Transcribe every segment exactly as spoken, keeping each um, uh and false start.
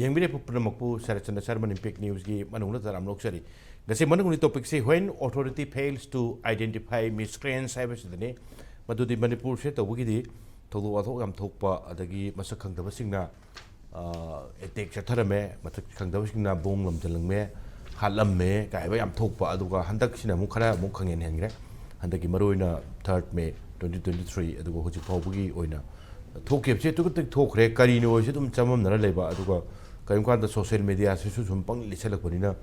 ꯌꯦꯡꯕꯤꯔꯤꯕ ꯄꯨꯝꯅꯃꯛꯄꯨ ꯁꯔꯠꯆꯟꯗ꯭ꯔ ꯁꯔꯃꯟ ꯏꯝꯄꯦꯛ ꯅ꯭ꯌꯨꯁꯀꯤ ꯃꯅꯨꯡꯗ ꯇꯔꯥꯝꯅ ꯑꯣꯛꯆꯔꯤ꯫ ꯉꯁꯤ ꯃꯅꯨꯡꯒꯤ ꯇꯣꯄꯤꯛꯁꯤ When Authority Fails to Identify Miscreants ꯍꯥꯏꯕꯁꯤꯗꯅꯤ꯫ ꯃꯗꯨꯗꯤ ꯃꯅꯤꯄꯨꯔꯁꯦ ꯇꯧꯕꯒꯤꯗꯤ ꯊꯧꯗꯣꯛ ꯋꯥꯊꯣꯛ ꯌꯥꯝ ꯊꯣꯛꯄ, ꯑꯗꯒꯤ ꯃꯁꯛ ꯈꯪꯗꯕꯁꯤꯡꯅ ꯑꯦꯇꯦꯛ ꯆꯠꯊꯔꯝꯃꯦ, ꯃꯁꯛ ꯈꯪꯗꯕꯁꯤꯡꯅ ꯕꯣꯝ ꯂꯝꯖꯜꯂꯝꯃꯦ, ꯍꯥꯠꯂꯝꯃꯦ ꯀꯥꯏꯕ ꯌꯥꯝ ꯊꯣꯛꯄ꯫ ꯑꯗꯨꯒ ꯍꯟꯗꯛꯁꯤꯅ ꯑꯃꯨꯛ ꯈꯔ ꯑꯃꯨꯛ ꯈꯪꯍꯦꯟ ꯍꯦꯟꯈ꯭ꯔꯦ꯫ ꯍꯟꯗꯛꯀꯤ ꯃꯔꯨꯑꯣꯏꯅ ꯊꯥꯔꯠ ꯃꯦ ꯇ꯭ꯋꯦꯟꯇꯤ ꯇ꯭ꯋꯦꯟꯇꯤ ꯊ꯭ꯔꯤ, ꯑꯗꯨꯒ ꯍꯧꯖꯤꯛ ꯐꯥꯎꯕꯒꯤ ꯑꯣꯏꯅ ꯊꯣꯛꯈꯤꯕꯁꯦ ꯑꯗꯨꯛꯀꯤ ꯃꯇꯤꯛ ꯊꯣꯛꯈ꯭ꯔꯦ꯫ ꯀꯔꯤꯅꯣ ꯍꯥꯏꯁꯦ ꯑꯗꯨꯝ ꯆꯃꯝꯅꯔ ꯂꯩꯕ꯫ ꯑꯗꯨꯒ ꯀꯔꯤꯒꯨꯝꯕ ꯀꯥꯟꯗ ꯁꯣꯁꯦꯜ ꯃꯦꯗꯤꯌꯥꯁꯤꯁꯨ ꯁꯨꯝ ꯄꯪꯂꯤꯠ ꯂꯤꯠꯁꯜꯂꯛꯄꯅꯤꯅ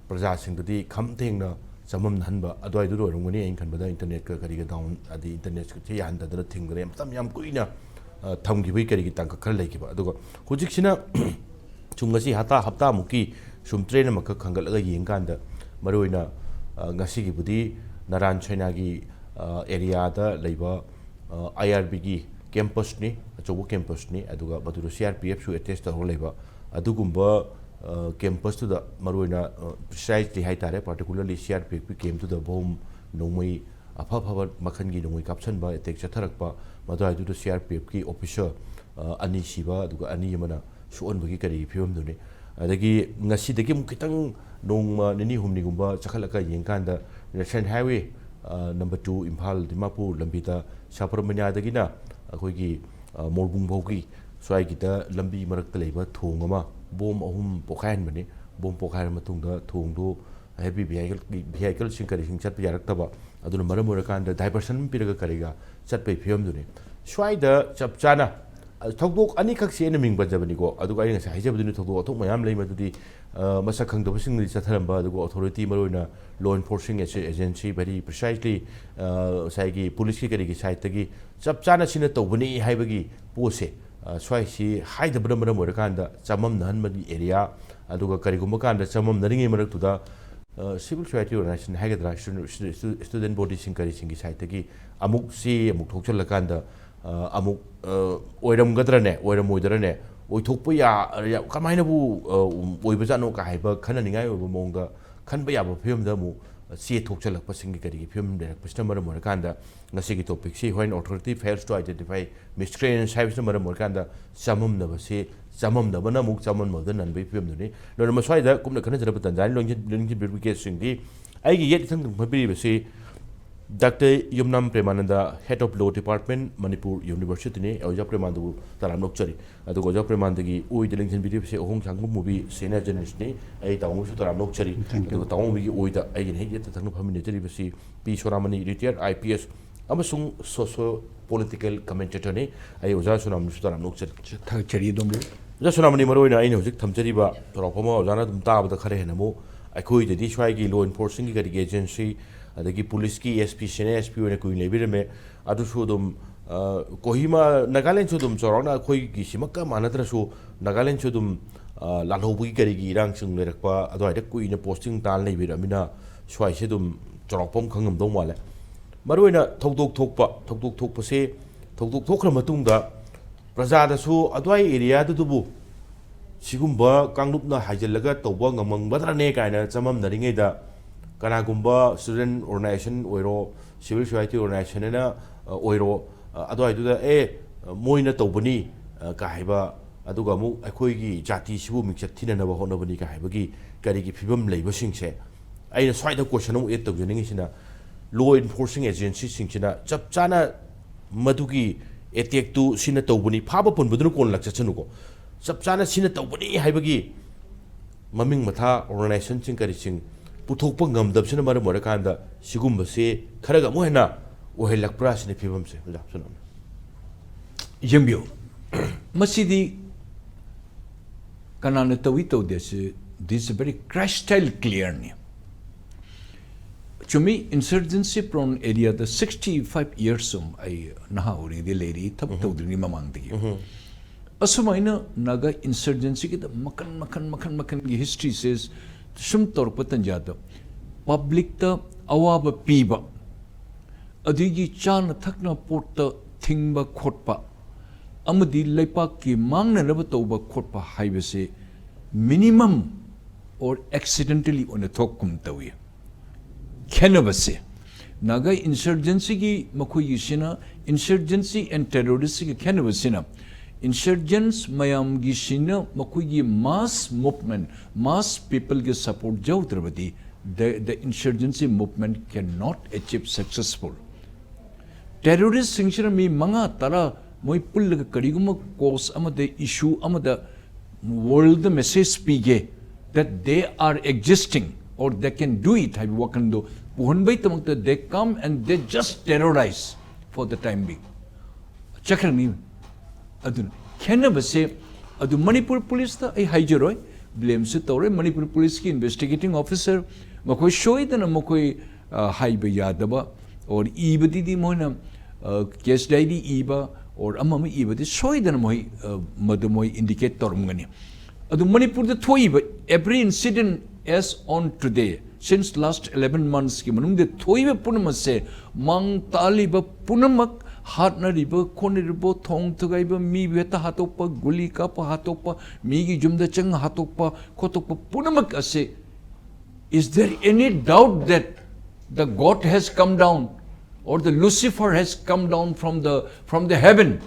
ꯄ꯭ꯔꯖꯥꯁꯤꯡꯗꯗꯤ ꯈꯝ ꯊꯦꯡꯅ ꯆꯃꯝꯅꯍꯟꯕ ꯑꯗꯨꯋꯥꯏꯗꯨꯗ ꯑꯣꯏꯔꯝꯒꯅꯤ꯫ ꯑꯩꯅ ꯈꯟꯕꯗ ꯏꯟꯇꯔꯅꯦꯠꯀ ꯀꯔꯤꯒ ꯗꯥꯎꯟ, ꯑꯗꯩ ꯏꯟꯇꯔꯅꯦꯠꯁꯦ ꯌꯥꯍꯟꯗꯗꯅ ꯊꯤꯡꯗꯅ ꯃꯇꯝ ꯌꯥꯝ ꯀꯨꯏꯅ, ꯑ, ꯊꯝꯈꯤꯕꯒꯤ ꯀꯔꯤꯒꯤ ꯇꯥꯡꯀꯛ ꯈꯔ ꯂꯩꯈꯤꯕ꯫ ꯑꯗꯨꯒ ꯍꯧꯖꯤꯛꯁꯤꯅ ꯁꯨꯝ ꯉꯁꯤ ꯍꯞꯇꯥ, ꯍꯞꯇꯥꯃꯨꯛꯀꯤ ꯁꯨꯝ ꯇ꯭ꯔꯦꯟ ꯑꯃꯈꯛ ꯈꯟꯒꯠꯂꯒ ꯌꯦꯡꯀꯥꯟꯗ, ꯃꯔꯨꯑꯣꯏꯅ, ꯑ, ꯉꯁꯤꯒꯤꯕꯨꯗꯤ ꯅꯔꯥꯟ ꯁꯩꯅꯥꯒꯤ, ꯑ, ꯑꯦꯔꯤꯌꯥꯗ ꯂꯩꯕ, ꯑ, ꯑꯥꯏ ꯑꯥꯔ ꯕꯤꯒꯤ ꯀꯦꯝꯄꯁꯅꯤ, ꯑꯆꯧꯕ ꯀꯦꯝꯄꯁꯅꯤ, ꯑꯗꯨꯒ ꯃꯗꯨꯗ ꯁꯤ ꯑꯥꯔ ꯄꯤ ꯑꯦꯐꯁꯨ ꯑꯦꯇꯦꯁ ꯇꯧꯔꯒ ꯂꯩꯕ꯫ ꯑꯗꯨꯒꯨꯝꯕ, ꯑ, ꯀꯦꯝꯄꯁꯇꯨꯗ ꯃꯔꯨꯑꯣꯏꯅ, ꯑ, ꯄ꯭ꯔꯤꯁꯥꯏꯁꯂꯤ ꯍꯥꯏ ꯇꯥꯔꯦ, ꯄꯥꯔꯇꯤꯀꯨꯂꯔꯂꯤ ꯁꯤ ꯑꯥꯔ ꯄꯤ ꯑꯦꯐꯀꯤ ꯀꯦꯝꯞꯇꯨꯗ ꯕꯣꯝ ꯅꯣꯡꯃꯩ ꯑꯐ ꯑꯐꯕ ꯃꯈꯜꯒꯤ ꯅꯣꯡꯃꯩ ꯀꯥꯞꯁꯟꯕ, attack ꯆꯠꯊꯔꯛꯄ, ꯃꯗꯨꯋꯥꯏꯗꯨꯗ C R P ꯑꯦꯐꯀꯤ officer, ꯑ, ꯑꯅꯤ ꯁꯤꯕ, ꯑꯗꯨꯒ ꯑꯅꯤ ꯑꯃꯅ ꯁꯣꯛꯍꯟꯕꯒꯤ ꯀꯔꯤꯒꯤ ꯐꯤꯕꯝꯗꯨꯅꯤ꯫ ꯑꯗꯒꯤ ꯉꯁꯤꯗꯒꯤ ꯑꯃꯨꯛ ꯈꯤꯇꯪ ꯅꯣꯡꯃ ꯅꯤꯅꯤ ꯍꯨꯝꯅꯤꯒꯨꯝꯕ ꯆꯈꯠꯂꯒ ꯌꯦꯡꯀꯥꯟꯗ ꯅꯦꯁꯅꯦꯜ ꯍꯥꯏꯋꯦ, ꯑ, ꯅꯝꯕꯔ ꯇꯨ ꯏꯝꯐꯥꯜ ꯗꯤꯃꯥꯄꯨꯔ ꯂꯝꯕꯤꯗ ꯁꯥꯄ꯭ꯔꯃꯅꯤꯌꯥꯗꯒꯤꯅ ꯑꯩꯈꯣꯏꯒꯤ, ꯑ, ꯃꯣꯔꯕꯨꯡ ꯐꯥꯎꯒꯤ ꯁ꯭ꯋꯥꯏꯒꯤꯗ ꯂꯝꯕꯤ ꯃꯔꯛꯇ ꯂꯩꯕ ꯊꯣꯡ ꯑꯃ ꯕꯣꯝ ꯑꯍꯨꯝ ꯄꯣꯈꯥꯏꯍꯟꯕꯅꯤ꯫ ꯕꯣꯝ ꯄꯣꯈꯥꯏꯔ ꯃꯇꯨꯡꯗ ꯊꯣꯡꯗꯨ ꯍꯦꯚꯤ ꯚꯤꯍꯥꯏꯀꯜ, ꯚꯤꯍꯥꯏꯀꯜꯁꯤꯡ ꯀꯔꯤꯁꯤꯡ ꯆꯠꯄ ꯌꯥꯔꯛꯇꯕ, ꯑꯗꯨꯅ ꯃꯔꯝ ꯑꯣꯏꯔꯀꯥꯟꯗ ꯗꯥꯏꯚꯔꯁꯟ ꯑꯃ ꯄꯤꯔꯒ ꯀꯔꯤꯒ ꯆꯠꯄꯒꯤ ꯐꯤꯕꯝꯗꯨꯅꯤ꯫ ꯁ꯭ꯋꯥꯏꯗ ꯆꯞ ꯆꯥꯅ, ꯑ, ꯊꯧꯗꯣꯛ ꯑꯅꯤꯈꯛꯁꯤ ꯑꯩꯅ ꯃꯤꯡ ꯄꯟꯖꯕꯅꯤꯀꯣ, ꯑꯗꯨꯒ ꯑꯩꯅ ꯉꯁꯥꯏ ꯍꯥꯏꯖꯕꯗꯨꯅꯤ ꯊꯧꯗꯣꯛ ꯋꯥꯊꯣꯛ ꯃꯌꯥꯝ ꯂꯩ, ꯃꯗꯨꯗꯤ, ꯑ, ꯃꯁꯛ ꯈꯪꯗꯕꯁꯤꯡꯅꯗꯤ ꯆꯠꯊꯔꯝꯕ, ꯑꯗꯨꯒ ꯑꯣꯊꯣꯔꯤꯇꯤ, ꯃꯔꯨꯑꯣꯏꯅ ꯂꯣ ꯏꯟꯐꯣꯔꯁꯤꯡ ꯑꯦꯖꯦꯟꯁꯤ, ꯚꯦꯔꯤ ꯄ꯭ꯔꯤꯁꯥꯏꯁꯂꯤ, ꯑ, ꯉꯁꯥꯏꯒꯤ ꯄꯨꯂꯤꯁꯀꯤ ꯀꯔꯤꯒꯤ ꯁꯥꯏꯠꯇꯒꯤ ꯆꯞ ꯆꯥꯅ ꯁꯤꯅ ꯇꯧꯕꯅꯤ ꯍꯥꯏꯕꯒꯤ ꯄꯣꯠꯁꯦ, ꯑ, ꯁ꯭ꯋꯥꯏꯁꯤ ꯍꯥꯏꯗꯕꯅ ꯃꯔꯝ ꯑꯣꯏꯔꯀꯥꯟꯗ ꯆꯃꯝꯅꯍꯟꯕꯒꯤ ꯑꯦꯔꯤꯌꯥ, ꯑꯗꯨꯒ ꯀꯔꯤꯒꯨꯝꯕ ꯀꯥꯟꯗ ꯆꯃꯝꯅꯔꯤꯉꯩ ꯃꯔꯛꯇꯨꯗ, ꯑ, ꯁꯤꯚꯤꯜ ꯁꯣꯁꯥꯏꯇꯤ ꯑꯣꯔꯒꯅꯥꯏꯖꯦꯁꯟ ꯍꯥꯏꯒꯗ꯭ꯔꯥ, ꯏꯁꯇꯨ-, ꯏꯁꯇꯨ-, ꯏꯁꯇꯨ-, ꯏꯁꯇꯨꯗꯦꯟ ꯕꯣꯗꯤꯁꯤꯡ ꯀꯔꯤꯁꯤꯡꯒꯤ ꯁꯥꯏꯠꯇꯒꯤ ꯑꯃꯨꯛ ꯆꯦ ꯑꯃꯨꯛ ꯊꯣꯛꯆꯜꯂꯀꯥꯟꯗ, ꯑ, ꯑꯃꯨꯛ, ꯑ, ꯑꯣꯏꯔꯝꯒꯗ꯭ꯔꯅꯦ, ꯑꯣꯏꯔꯝꯃꯣꯏꯗ꯭ꯔꯅꯦ, ꯑꯣꯏꯊꯣꯛꯄ ꯌꯥ-, ꯌꯥ-, ꯀꯃꯥꯏꯅꯕꯨ, ꯑ, ꯑꯣꯏꯕꯖꯥꯠꯅꯣ ꯀꯥ ꯍꯥꯏꯕ ꯈꯟꯅꯅꯤꯡꯉꯥꯏ ꯑꯣꯏꯕ ꯃꯑꯣꯡꯗ ꯈꯟꯕ ꯌꯥꯕ ꯐꯤꯕꯝꯗ ꯑꯃꯨꯛ ꯆꯦ ꯊꯣꯛꯆꯜꯂꯛꯄꯁꯤꯡꯒꯤ ꯀꯔꯤꯒꯤ ꯐꯤꯕꯝ ꯂꯩꯔꯛꯄꯁꯤꯅ ꯃꯔꯝ ꯑꯣꯏꯔꯀꯥꯟꯗ ꯉꯁꯤꯒꯤ ꯇꯣꯄꯤꯛꯁꯤ When Authority Fails to Identify Miscreants ꯍꯥꯏꯕꯁꯤꯅ ꯃꯔꯝ ꯑꯣꯏꯔꯀꯥꯟꯗ ꯆꯃꯝꯅꯕꯁꯤ ꯆꯃꯝꯅꯕꯅ ꯑꯃꯨꯛ ꯆꯃꯝꯅꯕꯗ ꯅꯟꯕꯒꯤ ꯐꯤꯕꯝꯗꯨꯅꯤ꯫ ꯂꯣꯏꯅꯃꯛ ꯁ꯭ꯋꯥꯏꯗ ꯀꯨꯞꯅ ꯈꯟꯅꯖꯅꯕ ꯇꯥꯟꯖꯥꯅꯤ꯫ ꯂꯣꯏꯅ-, ꯂꯣꯏꯅꯈꯤꯕ ꯒꯦꯁꯁꯤꯡꯗꯤ ꯑꯩꯒꯤ ꯌꯦꯠ ꯏꯊꯪ ꯊꯪꯕ ꯐꯝꯕꯤꯔꯤꯕꯁꯤ doctor Yumnam Premananda, Head of Law Department, Manipur University ꯅꯤ꯫ ꯑꯣꯖꯥ ꯄ꯭ꯔꯦꯃꯥꯅꯟꯗꯕꯨ ꯇꯔꯥꯝꯅ ꯑꯣꯛꯆꯔꯤ꯫ ꯑꯗꯨꯒ ꯑꯣꯖꯥ ꯄ꯭ꯔꯦꯃꯥꯅꯟꯗꯒꯤ ꯑꯣꯏꯗ ꯂꯦꯡꯁꯤꯟꯕꯤꯔꯤꯕꯁꯤ ꯑꯍꯣꯡ ꯁꯥꯡꯕ ꯃꯨꯕꯤ, senior journalist ꯅꯤ꯫ ꯑꯩ ꯇꯥꯃꯣꯕꯨꯁꯨ ꯇꯔꯥꯝꯅ ꯑꯣꯛꯆꯔꯤ꯫ Thank you. ꯑꯗꯨꯒ ꯇꯥꯃꯣꯕꯤꯒꯤ ꯑꯣꯏꯗ ꯑꯩꯒꯤꯅ ꯍꯦꯛ ꯌꯦꯠꯇ ꯊꯪꯅ ꯐꯝꯃꯤꯟꯅꯖꯔꯤꯕꯁꯤ ꯄꯤ ꯁꯣꯅꯥꯃꯅꯤ, retired I P S ꯑꯃꯁꯨꯡ socio political commentator ꯅꯤ꯫ ꯑꯩ ꯑꯣꯖꯥ ꯁꯣꯅꯥꯃꯅꯤꯁꯨ ꯇꯔꯥꯝꯅ ꯑꯣꯛꯆꯔꯤ꯫ ꯊꯥꯒꯠꯆꯔꯤ ꯑꯗꯣꯝꯕꯨ꯫ ꯑꯣꯖꯥ ꯁꯣꯅꯥꯃꯅꯤ, ꯃꯔꯨꯑꯣꯏꯅ ꯑꯩꯅ ꯍꯧꯖꯤꯛ ꯊꯝꯖꯔꯤꯕ ꯆꯥꯎꯔꯥꯛꯄ ꯑꯃ ꯑꯣꯖꯥꯅ ꯑꯗꯨꯝ ꯇꯥꯕꯗ ꯈꯔ ꯍꯦꯟꯅ ꯑꯃꯨꯛ ꯑꯩꯈꯣꯏꯗꯗꯤ ꯁ꯭ꯋꯥꯏꯒꯤ law enforcement ꯀꯤ ꯀꯔꯤꯒꯤ agency, ꯑꯗꯒꯤ police ꯀꯤ S P, senior S P ꯑꯣꯏꯅ ꯀꯨꯏꯅ ꯂꯩꯕꯤꯔꯝꯃꯦ꯫ ꯑꯗꯨꯁꯨ ꯑꯗꯨꯝ, ꯑ, ꯀꯣꯍꯤꯃꯥ, ꯅꯥꯒꯥꯂꯦꯟꯁꯨ ꯑꯗꯨꯝ ꯆꯥꯎꯔꯥꯛꯅ ꯑꯩꯈꯣꯏꯒꯤꯁꯤꯃꯛꯀ ꯃꯥꯟꯅꯗ꯭ꯔꯁꯨ ꯅꯥꯒꯥꯂꯦꯟꯁꯨ ꯑꯗꯨꯝ, ꯑ, ꯂꯥꯜꯍꯧꯕꯒꯤ ꯀꯔꯤꯒꯤ ꯏꯔꯥꯡꯁꯤꯡ ꯂꯩꯔꯛꯄ, ꯑꯗꯨꯋꯥꯏꯗ ꯀꯨꯏꯅ posting ꯇꯥꯅ ꯂꯩꯕꯤꯔꯛꯑꯃꯤꯅ ꯁ꯭ꯋꯥꯏꯁꯦ ꯑꯗꯨꯝ ꯆꯥꯎꯔꯥꯛꯄ ꯑꯃ ꯈꯪꯉꯝꯗꯧ ꯃꯥꯜꯂꯦ꯫ ꯃꯔꯨꯑꯣꯏꯅ ꯊꯧꯗꯣꯛ ꯊꯣꯛꯄ, ꯊꯧꯗꯣꯛ ꯊꯣꯛꯄꯁꯦ, ꯊꯧꯗꯣꯛ ꯊꯣꯛꯈ꯭ꯔ ꯃꯇꯨꯡꯗ ꯄ꯭ꯔꯖꯥꯗꯁꯨ ꯑꯗꯨꯋꯥꯏ area ꯗꯨꯗꯕꯨ ꯁꯤꯒꯨꯝꯕ ꯀꯥꯡꯂꯨꯞꯅ ꯍꯥꯏꯖꯤꯜꯂꯒ ꯇꯧꯕ ꯉꯝꯃꯝꯒꯗ꯭ꯔꯅꯦ ꯀꯥꯏꯅ ꯆꯃꯝꯅꯔꯤꯉꯩꯗ, ꯀꯅꯥꯒꯨꯝꯕ student organization ꯑꯣꯏꯔꯣ, civil society organization ꯑꯅ, ꯑ, ꯑꯣꯏꯔꯣ, ꯑ, ꯑꯗꯨꯋꯥꯏꯗꯨꯗ, "ꯑꯦ, ꯃꯣꯏꯅ ꯇꯧꯕꯅꯤ," ꯑ, ꯀꯥ ꯍꯥꯏꯕ, ꯑꯗꯨꯒ ꯑꯃꯨꯛ ꯑꯩꯈꯣꯏꯒꯤ ꯖꯥꯇꯤꯁꯤꯕꯨ ꯃꯤꯡꯆꯠ ꯊꯤꯅꯅꯕ ꯍꯣꯠꯅꯕꯅꯤ ꯀꯥ ꯍꯥꯏꯕꯒꯤ ꯀꯔꯤꯒꯤ ꯐꯤꯕꯝ ꯂꯩꯕꯁꯤꯡꯁꯦ, ꯑꯩꯅ ꯁ꯭ꯋꯥꯏꯗ question ꯑꯃꯨꯛ add ꯇꯧꯖꯅꯤꯡꯉꯤꯁꯤꯅ, law enforcing agency ꯁꯤꯡꯁꯤꯅ ꯆꯞ ꯆꯥꯅ ꯃꯗꯨꯒꯤ attack ꯇꯨ ꯁꯤꯅ ꯇꯧꯕꯅꯤ, ꯐꯥꯕ ꯄꯨꯟꯕꯗꯨꯅ ꯀꯣꯟꯅ ꯂꯥꯛꯆꯁꯅꯨꯀꯣ, ꯆꯞ ꯆꯥꯅ ꯁꯤꯅ ꯇꯧꯕꯅꯤ ꯍꯥꯏꯕꯒꯤ ꯃꯃꯤꯡ ꯃꯊꯥ organization ꯁꯤꯡ ꯀꯔꯤꯁꯤꯡ ꯄꯨꯊꯣꯛꯄ ꯉꯝꯗꯕꯁꯤꯅ ꯃꯔꯝ ꯑꯣꯏꯔꯀꯥꯟꯗ ꯁꯤꯒꯨꯝꯕꯁꯤ ꯈꯔꯒ ꯑꯃꯨꯛ ꯍꯦꯟꯅ ꯑꯣꯏꯍꯜꯂꯛꯄ꯭ꯔꯥ ꯁꯤꯅꯤ ꯐꯤꯕꯝꯁꯦ, ꯑꯣꯖꯥ ꯁꯣꯅꯥꯃꯅꯤ꯫ ꯌꯦꯡꯕꯤꯌꯨ, ꯃꯁꯤꯗꯤ ꯀꯅꯥꯅ ꯇꯧꯏ ꯇꯧꯗꯦ ꯁꯤ, this is very crystal clear ꯅꯤ꯫ ꯆꯨꯝꯃꯤ, insurgency prone area ꯗ sixty five years ꯁꯨꯝ ꯑꯩ ꯅꯍꯥ ꯑꯣꯏꯔꯤꯉꯩꯗꯤ ꯂꯩꯔꯤ, ꯊꯕꯛ ꯇꯧꯗ꯭ꯔꯤꯉꯩ ꯃꯃꯥꯡꯗꯒꯤ꯫ ꯑꯁꯨꯃꯥꯏꯅ ꯅꯥꯒꯥ insurgency ꯒꯤꯗ ꯃꯈꯟ ꯃꯈꯟ ꯃꯈꯟ ꯃꯈꯟꯒꯤ history ꯁꯦ ꯁꯨꯝ ꯇꯧꯔꯛꯄ ꯇꯟꯖꯥꯗ public ꯇ ꯑꯋꯥꯕ ꯄꯤꯕ, ꯑꯗꯒꯤ ꯆꯥꯅ ꯊꯛꯅ ꯄꯣꯠꯇ ꯊꯤꯡꯕ ꯈꯣꯠꯄ ꯑꯃꯗꯤ ꯂꯩꯄꯥꯛꯀꯤ ꯃꯥꯡꯅꯅꯕ ꯇꯧꯕ ꯈꯣꯠꯄ ꯍꯥꯏꯕꯁꯦ minimum or accidentally ꯑꯣꯏꯅ ꯊꯣꯛꯀꯨꯝ ꯇꯧꯏ꯫ ꯈꯦꯠꯅꯕꯁꯦ, ꯅꯥꯒꯥ insurgency ꯒꯤ ꯃꯈꯣꯏꯒꯤꯁꯤꯅ, insurgency and terrorist ꯀꯤ ꯈꯦꯠꯅꯕꯁꯤꯅ, Insurgents ꯃꯌꯥꯝꯒꯤꯁꯤꯅ ꯃꯈꯣꯏꯒꯤ mass movement, mass peopleꯒꯤ support ꯌꯥꯎꯗ꯭ꯔꯕꯗꯤ the, the insurgency movement cannot achieve successful. Terroristꯁꯤꯡꯁꯤꯅ ꯃꯤ ꯃꯉꯥ ꯇꯔꯥ ꯃꯣꯏ ꯄꯨꯜꯂꯒ ꯀꯔꯤꯒꯨꯝꯕ cause ꯑꯃꯗ, issue ꯑꯃꯗ worldꯗ message ꯄꯤꯒꯦ that they are existing or they can do it ꯍꯥꯏꯕ ꯋꯥꯈꯜꯗꯣ ꯄꯨꯍꯟꯕꯩꯗꯃꯛꯇ they come and they just terrorize for the time being. ꯆꯠꯈ꯭ꯔꯅꯤ꯫ ꯑꯗꯨꯅ ꯈꯦꯠꯅꯕꯁꯦ ꯑꯗꯨ ꯃꯅꯤꯄꯨꯔ ꯄꯨꯂꯤꯁꯇ ꯑꯩ ꯍꯥꯏꯖꯔꯣꯏ, blameꯁꯨ ꯇꯧꯔꯣꯏ꯫ ꯃꯅꯤꯄꯨꯔ ꯄꯨꯂꯤꯁꯀꯤ investigating officer ꯃꯈꯣꯏ ꯁꯣꯏꯗꯅ ꯃꯈꯣꯏ, ꯑ, ꯍꯥꯏꯕ ꯌꯥꯗꯕ or ꯏꯕꯗꯨꯗꯤ ꯃꯣꯏꯅ, ꯑ, case diary ꯏꯕ or ꯑꯃ ꯑꯃ ꯏꯕꯗꯤ ꯁꯣꯏꯗꯅ ꯃꯣꯏ, ꯑ, ꯃꯗꯨ ꯃꯣꯏ indicate ꯇꯧꯔꯝꯒꯅꯤ꯫ ꯑꯗꯨ ꯃꯅꯤꯄꯨꯔꯗ ꯊꯣꯛꯏꯕ every incident as on today, since last eleven monthsꯀꯤ ꯃꯅꯨꯡꯗ ꯊꯣꯛꯏꯕ ꯄꯨꯝꯅꯃꯛꯁꯦ, ꯃꯥꯡ ꯇꯥꯛꯂꯤꯕ ꯄꯨꯝꯅꯃꯛ, ꯍꯥꯠꯅꯔꯤꯕ, ꯈꯣꯠꯅꯔꯤꯕ, ꯊꯣꯡ ꯊꯨꯒꯥꯏꯕ, ꯃꯤꯕꯨ ꯍꯦꯛꯇ ꯍꯥꯠꯇꯣꯛꯄ, ꯒꯨꯂꯤ ꯀꯥꯞꯄ ꯍꯥꯠꯇꯣꯛꯄ, ꯃꯤꯒꯤ ꯌꯨꯝꯗ ꯆꯪꯉ ꯍꯥꯠꯇꯣꯛꯄ ꯈꯣꯠꯇꯣꯛꯄ ꯄꯨꯝꯅꯃꯛ ꯑꯁꯦ, is there any doubt that the God has come down or the Lucifer has come down from the, from the heaven?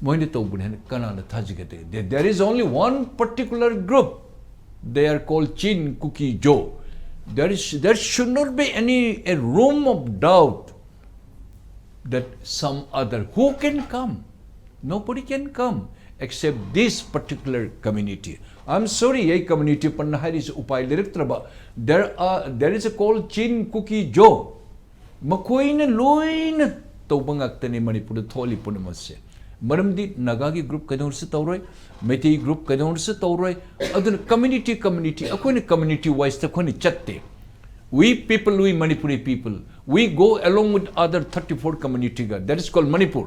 ꯃꯣꯏꯅ ꯇꯧꯕꯅꯤ ꯍꯥꯏꯅ ꯀꯅꯥꯅ ꯊꯥꯖꯒꯗꯒꯦ? There, there is only one particular group. They are called Chin Kuki Jo. There is, there should not be any a room of doubt that some other who can come. Nobody can come except this particular community. I'm sorry, ꯑꯩ community ꯄꯟꯅ ꯍꯥꯏꯔꯤꯁꯤ ꯎꯄꯥꯏ ꯂꯩꯔꯛꯇ꯭ꯔꯕ꯫ There are, there is a called Chin Kuki Jo. ꯃꯈꯣꯏꯅ ꯂꯣꯏꯅ ꯇꯧꯕ ꯉꯥꯛꯇꯅꯤ ꯃꯅꯤꯄꯨꯔꯗ ꯊꯣꯛꯍꯜꯂꯤ ꯄꯨꯝꯅꯃꯛꯁꯦ꯫ ꯃꯔꯝꯗꯤ ꯅꯥꯒꯥꯒꯤ group ꯀꯩꯗꯧꯅꯁꯨ ꯇꯧꯔꯣꯏ, ꯃꯩꯇꯩ group ꯀꯩꯗꯧꯅꯁꯨ ꯇꯧꯔꯣꯏ꯫ ꯑꯗꯨꯅ community, community, ꯑꯩꯈꯣꯏꯅ community wiseꯇ ꯑꯩꯈꯣꯏꯅ ꯆꯠꯇꯦ꯫ We people, we Manipuri people, we go along with other thirty-four communityꯒ, that is called Manipur.